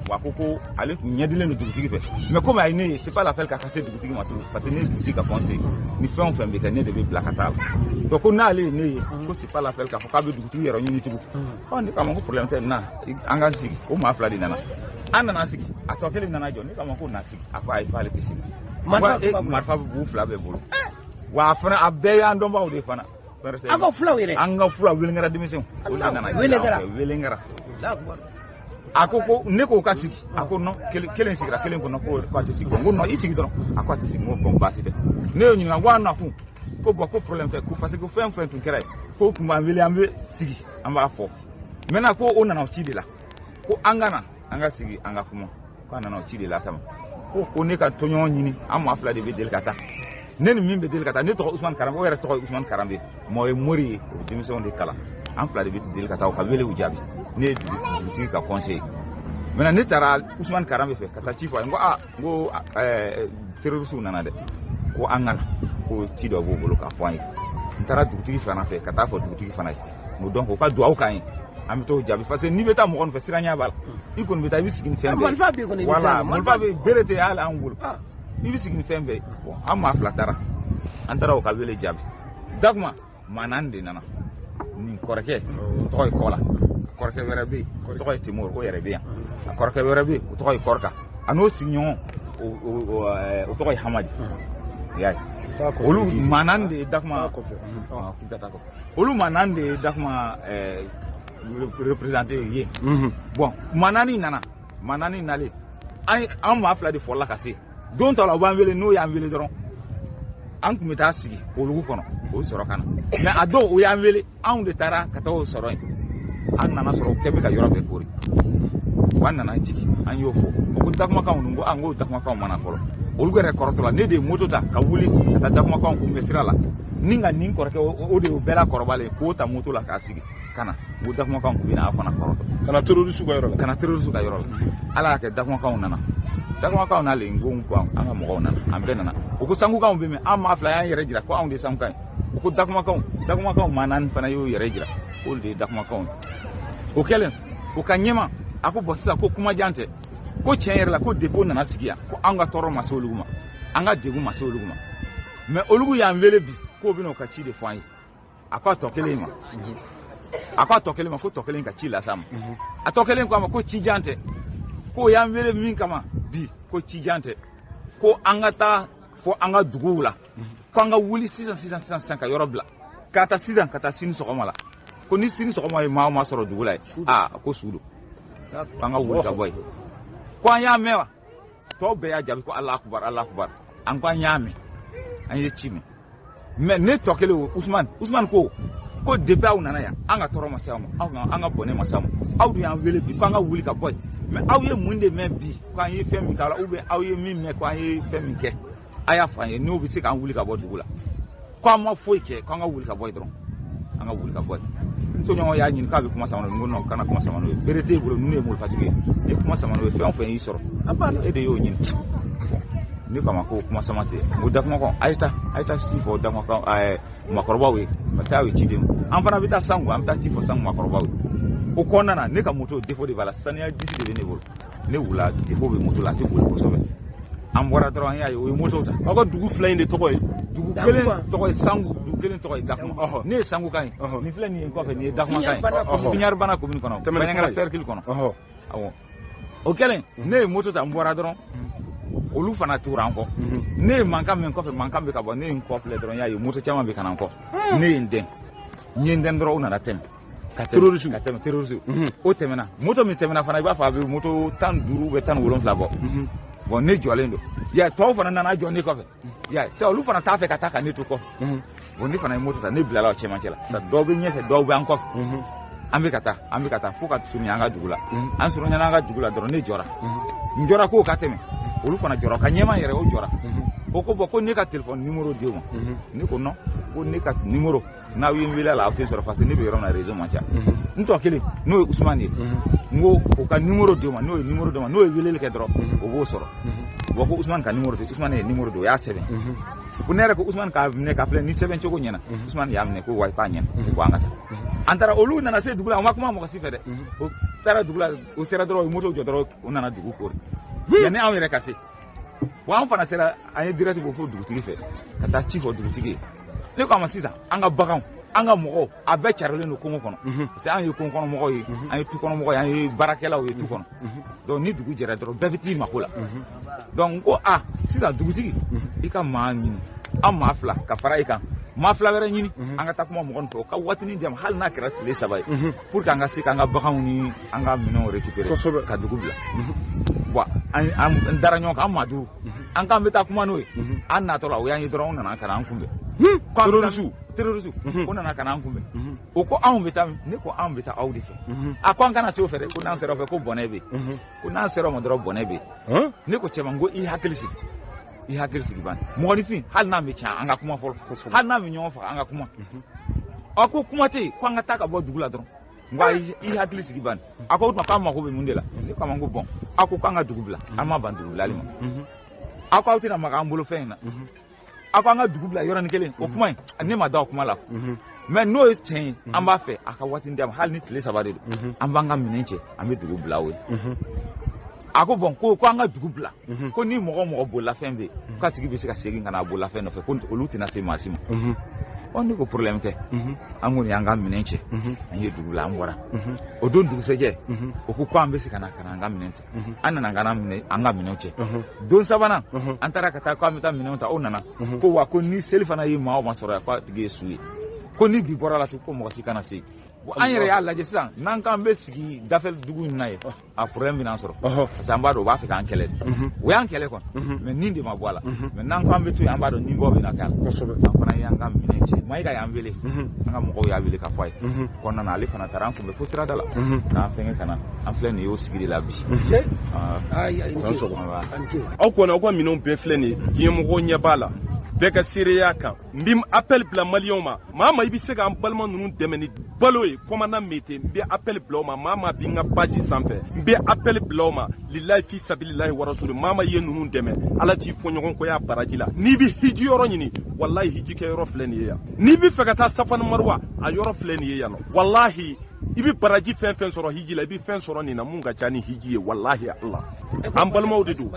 Wa ko ale tun ɲɛdilen don dugutigi fɛ mais komi a ye ne ye c'est pas la peine ka se dugutigi ma tugun parce que ne ye dugutigi ka conseil ni fɛn o fɛn bɛ kɛ ne de bɛ bila ka taa la. Donc ko n'ale ye ne ye ko c'est pas la peine k'a fɔ k'a bɛ dugutigi yɛrɛ ɲini tugun. Ɔ ne k'a ma ko problème tɛ na an ka sigi o maa 2 de nana. An nana sigi a tɔ kelen nana jɔ ne k'a ma ko na sigi a ko ayi k'ale tɛ sigi. Marifa b'u 2 bɛɛ bolo. Wa a fana a bɛɛ y'an dɔnbagaw de fana. An ka fulaw yɛrɛ. An ka fulaw Welengara denmisɛnw. Olu de nana Welengara. A ko ne k'o ka sigi a ko non kelen sigira kelen ko non ko a tɛ sigi n ko non i sigi dɔrɔn a ko a tɛ sigi n ko bon baasi tɛ. Ne y'o ɲininka n ko a nakun ko bon ko problème tɛ ko parce que fɛn fɛn tun kɛra yen ko tun b'an wele an bɛ sigi an b'a fɔ maintenant ko o nana o ci de la ko an ka na an ka sigi an ka kuma ko a nana o ci de la sama ko ne ka tɔɲɔgɔn ɲini an maa 2 de bɛ deli ka taa ne ni min bɛ deli ka taa ne tɔgɔ Usumani Karanbe o yɛrɛ tɔgɔ ye Usumani Karanbe mɔgɔ ye mori ye o bɛ denmisɛnw de kalan an 2 de bɛ deli ka taa o ka wele u jaabi. Ne ye dugutigi ka conseil maintenant ne taara Usumani Karanbe fɛ ka taa ci fɔ a ye n ko aa n ko terroriste nana dɛ ko an ka na ko ci dɔ b'u bolo k'a fɔ an ye. N taara dugutigi fana fɛ ka taa fɔ dugutigi fana ye n ko donc u ka duwawu k'an ye an bɛ t'o jaabi parce que n'i bɛ taa mɔgɔ nɔfɛ siranya b'a la i kɔni bɛ taa i bɛ sigi ni fɛn bɛɛ ye. Voilà marifa bɛ bere tɛ hali an bolo i bɛ sigi ni fɛn bɛɛ ye. Bon an maa 2 taara an taara o ka wele jaabi dakuma maa 4 de nana nin kɔrɔkɛ o tɔgɔ ye Kɔla. Kɔrɔkɛ wɛrɛ bɛ yen o tɔgɔ ye Timur o yɛrɛ bɛ yan. A kɔrɔkɛ wɛrɛ bɛ yen o tɔgɔ ye Kɔrika a n'o sigiɲɔgɔn o tɔgɔ ye Hamadi. I y'a ye olu maa 4 de ye dakuma olu maa 4 de ye dakuma représenté ye. Bon maa 4 nana maa 4 nalen an maa 2 de fɔlɔla ka se don tɔ la u b'an wele n'o y'an wele dɔrɔn an tun bɛ taa sigi olugu kɔnɔ o sɔrɔ ka na mais a dɔw o y'an wele anw de taara ka taa o sɔrɔ yen. An nana sɔrɔ o kɛ bɛ ka yɔrɔ bɛɛ kori wa nana jigin an y'o fɔ o ko dakumakanw ninnu ko an k'o dakumakanw mana fɔlɔ olu yɛrɛ kɔrɔtɔ la ne de ye moto ta ka wuli ka taa dakumakanw kunbɛ sira la ni ka nin kɔrɔkɛ o de y'o bɛɛ la kɔrɔbalen k'o ta moto la k'a sigi ka na n ko dakumakanw kun bɛ na aw fana kɔrɔtɔ ka na terroriste ka yɔrɔ la ka na terroriste ka yɔrɔ la. Ala y'a kɛ dakumakanw nana dakumakanw nalen n ko an ka mɔgɔw nana an bɛɛ nana o ko sankukanw bɛ min an maa 2 y'an yɛrɛ jira ko anw de ye sankukan ye o ko dakumakanw maa 4 fana y'o yɛrɛ jira k'olu de ye dakumakanw ye. O kɛlen o ka ɲɛma a ko bɔn sisan ko kumajan tɛ ko tiɲɛ yɛrɛ la ko depuis o nana sigi yan ko an ka tɔɔrɔ ma se olu ma an ka degun ma se olu ma mais olu y'an wele bi k'o bɛna o ka ci de fɔ an ye. A ko a tɔ kelen ma a ko a tɔ kelen ma ko tɔ kelen ka ci las'a ma a tɔ kelen ko a ma ko cijan tɛ k'o y'an wele min kama bi ko cijan tɛ ko an ka taa fɔ an ka duguw la ko an ka wuli sisan sisan sisan sisan ka yɔrɔ bila k'a ta sisan ka taa sini sɔgɔma la ko ni sini sɔgɔma ye maa o maa sɔrɔ dugu la ye aa ko su don an ka wuli ka bɔ yen ko an y'a mɛn wa tɔw bɛɛ y'a jaabi ko Alahu akubar Alahu akubar an ko an y'a mɛn an ye ci mɛn mais ne tɔ kelen o Usumani ko depuis aw nana yan an ka tɔɔrɔ ma se aw ma an ka bɔnɛ ma se aw ma aw dun y'an wele bi ko an ka wuli ka bɔ yen mais aw ye mun de mɛn bi ko an ye fɛn min k'a la ou bien aw ye min mɛn ko an ye fɛn min kɛ a y'a fɔ an ye n'o bɛ se k'an wuli ka bɔ dugu la ko an ma foyi kɛ k'an ka wuli ka bɔ yen dɔrɔn an ka wuli ka bɔ yen. N tɔɲɔgɔn y'a ɲini k'a bɛ kuma sama n'o ye n ko non kana kuma sama n'o ye bere t'e bolo ninnu ye morifatigi ye ni kuma sama n'o ye fɛn o fɛn y'i sɔrɔ e de y'o ɲini. Ne k'a ma ko kuma sama tɛ n ko dakumakan a ye taa ci fɔ dakumakan maakɔrɔbaw ye parce que aw ye ciden an fana bɛ taa sango an bɛ taa ci fɔ sango maakɔrɔbaw ye. O kɔnɔna na ne ka moto défaut de b'a la saniya disi de bɛ ne bolo ne wula défaut bɛ moto la a tɛ boli kosɛbɛ an bɔra dɔrɔn an y'a ye o ye moto ta. Aw ka dugu 2 in de tɔgɔ ye? Dugu kelen tɔgɔ ye Sangu dugu kelen tɔgɔ ye Dakuma. Ne ye Sangu kan ye nin filɛ nin ye kɔfɛ nin ye Dakuma kan ye Piɲaribana commune kɔnɔ Bandiagara cercle kɔnɔ. Awɔ o kɛlen ne ye moto ta n bɔra dɔrɔn olu fana tora an kɔ ne ye mankan min kɔfɛ mankan bɛ ka bɔ ne ye n kɔ filɛ dɔrɔn n y'a ye moto caman bɛ ka na n kɔ ne ye n dɛn n ye n dɛn dɔrɔn u nana tɛmɛ ka tɛmɛ ka tɛmɛ terroriste o tɛmɛna moto min tɛmɛna fana i b'a fɔ a bɛ moto 15 bɛ 17 bɔ. Bon ne jɔlen don ya tɔw fana nana jɔ ne kɔfɛ ya sisan olu fana t'a fɛ ka taa ka ne to kɔfɛ. Bon ne fana ye moto ta ne bilala o cɛmancɛ la sisan dɔw bɛ ɲɛfɛ dɔw bɛ an kɔfɛ an bɛ ka taa an bɛ ka taa fo ka surunya an ka dugu la an surunyana an ka dugu la dɔrɔn ne jɔra n jɔra k'o ka tɛmɛ olu fana jɔra ka ɲɛma yɛrɛ o jɔra o ko bon ko ne ka téléphone numéro di o ma ne ko non Ko ne ka numéro, n'aw ye n wele a la, aw tɛ sɔrɔ parce que ne bɛ yɔrɔ min na, réseau man ca. N tɔ kelen, n'o ye Usumani ye, n ko o ka numéro di o ma. N'o ye numéro di o ma, n'o ye weleli kɛ dɔrɔn, o b'o sɔrɔ. Bon, ko Usumani ka numéro di. Usumani ye numéro di, o y'a sɛbɛn. Ko ne yɛrɛ ko Usumani k'a minɛ ka filɛ ni sɛbɛn cogo ɲɛna. Usumani y'a minɛ ko wa, k'a ɲɛna ko an ka taa. An taara, olu nana se dugu la, o ma kuma mɔgɔ si fɛ dɛ. O taara dugu la, o sera dɔrɔn, o ye moto jɔ dɔrɔn, o nana dugu kori yanni anw yɛrɛ ka se. Wa an fana sera, an ye direct bɔ fo dugutigi fɛ ka taa ci fɔ dugutigi ye. Ne ko a ma, sisan an ka baganw, an ka mɔgɔw, a bɛɛ carilen don kungo kɔnɔ, parce que an ye kungo kɔnɔ mɔgɔw ye, an ye tu kɔnɔ mɔgɔw ye, an ye baarakɛlaw ye tu kɔnɔ. Donc ni dugu jɛra dɔrɔn, bɛɛ bɛ t'i mako la. Donc n ko a sisan dugutigi, i ka maa ɲini, an maa 2 ka fara i kan, maa 2 wɛrɛ ɲini, an ka taa kuma mɔgɔ fɛ, o ka waatinin di an ma, hali n'a kɛra tile 3 ye, pour que an ka se k'an ka baganw ni an ka minɛnw récupérer ka dugu bila. Bon, an dara ɲɔgɔn kan, an maa 5, an k'an bɛ taa kuma n'o ye. An natɔ la, o y'an ye dɔrɔn, o nana ka na an kunbɛn. Terroriste, o nana ka na an kunbɛn. O ko anw bɛ taa, ne ko anw bɛ taa aw de fɛ. A ko an kana se o fɛ dɛ, ko n'an sera o fɛ, ko bɔnɛ bɛ yen, ko n'an sera o ma dɔrɔn, bɔnɛ bɛ yen. Ne ko cɛ ma, n ko i hakili sigi, i hakili sigi ban, mɔgɔninfin, hali n'an bɛ tiɲɛ, an ka kuma fɔlɔ, hali n'an bɛ ɲɔgɔn faga, an ka kuma. A ko kuma tɛ yen, ko an ka taa ka bɔ dugu la dɔrɔn. N ko i hakili sigi ban. A ko o tuma k'an mako bɛ mun de la? Ne ko a ma, n ko bɔn, a ko k'an ka dugu bila, an ma ban dugu bilali ma. A ko aw tɛna maga an bolofɛn in na. A ko an ka dugu bila yɔrɔnin kelen. O kuma in, ne ma da o kuma la, mais n'o ye tiɲɛ ye, an b'a fɛ a ka waati di an ma, hali ni tile 3 de don, an b'an ka minɛn cɛ, an bɛ dugu bila o ye. A ko bɔn, ko an ka dugu bila, ko ni mɔgɔ o mɔgɔ bololafɛn bɛ yen, k'a tigi bɛ se ka segin ka na a bololafɛn nɔfɛ, ko olu tɛna se maa si ma. Ɔ, ne ko problème tɛ, an kɔni y'an ka minɛn cɛ, an ye dugu bila, an bɔra. O don dugusɛjɛ, o ko an bɛ se ka na an ka minɛn cɛ. An nana ka na minɛ, an ka minɛnw cɛ. Don sabanan, an taara ka taa k'an bɛ taa minɛnw ta, o nana ko wa, ko ni seli fana ye maa o maa sɔrɔ yan, k'a tigi ye su ye, ko ni bi bɔra la tun, ko mɔgɔ si kana se. An yɛrɛ y'a lajɛ sisan, n'an k'an bɛ sigi dafɛ dugu in na ye, a problème bɛna sɔrɔ, parce que an b'a dɔn u b'a fɛ k'an kɛlɛ de. O y'an kɛlɛ kɔni, mais nin de ma bɔ a la. Mais n'an k'an bɛ to yen, an b'a dɔn nin bɔ bɛna kɛ a la. An fana y'an ka minɛn cɛ. Mayiga y'an wele, an ka mɔgɔw y'a wele k'a fɔ a ye kɔnɔna na, ale fana taara an kunbɛn fo sirada la k'an fɛngɛ ka na. An filɛ nin ye o sigi de la bi. Aw kɔni, aw ka minɛnw bɛɛ filɛ nin ye, diɲɛmɔgɔw ɲɛ b'a la, bɛɛ ka seereya kan. N bɛ appel bila maliyɛnw ma, maa ma i bɛ se k'an balima ninnu dɛmɛ ni balo ye, commandant Mete, n bɛ appel bila o ma. Maa maa bɛ n ka page sanfɛ, n bɛ appel bila o ma, lilahi fi sabililahi wa rasuli. Maa ma ye ninnu dɛmɛ, Ala t'i fɔɲɔgɔnkɔya baraji la. N'i bɛ hiji yɔrɔ ɲini, walahi hiji kɛ yɔrɔ filɛ nin ye yan. N'i bɛ fɛ ka taa Safani Maruwa, a yɔrɔ filɛ nin ye yan nɔ. Walahi i bɛ baraji fɛn fɛn sɔrɔ hiji la, i bɛ fɛn sɔrɔ nin na mun ka ca ni hiji ye. Walahi Ala, an balimaw de don,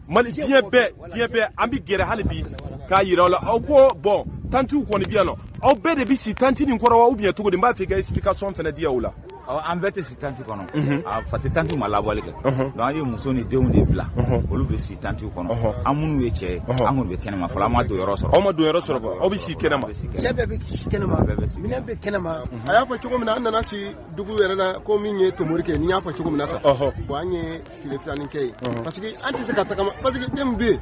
Mali diɲɛ bɛɛ, diɲɛ bɛɛ, an bɛ gɛrɛ hali bi k'a yira aw la. Aw ko bɔn, tantiw kɔni bi yan nɔ, aw bɛɛ de bɛ si tanti nin kɔrɔ wa, ou bien cogo di? N b'a fɛ i ka explication fana di aw la. An bɛɛ tɛ si tanti kɔnɔ, parce que tantiw ma labɔli kɛ. Donc an ye muso ni denw de bila, olu bɛ si tantiw kɔnɔ. An minnu ye cɛ ye, an kɔni bɛ kɛnɛma fɔlɔ, an ma don yɔrɔ sɔrɔ. Aw ma don yɔrɔ sɔrɔ, aw bɛ si kɛnɛma. Cɛ bɛɛ bɛ si kɛnɛma, minɛn bɛ kɛnɛma. A y'a fɔ cogo min na, an nana ci dugu yɛrɛ la, ko min ye tomori kɛ, n'i y'a fɔ cogo min na tan. Bon, an ye tile 2 kɛ yen, parce que an tɛ se ka tagama, parce que den bɛ yen,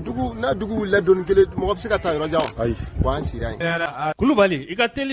dugu n'a dugu wulila doni kelen, mɔgɔ bɛ se ka taa yɔrɔ jan wa? Bon, an sira yen. Kulubali, i ka teli.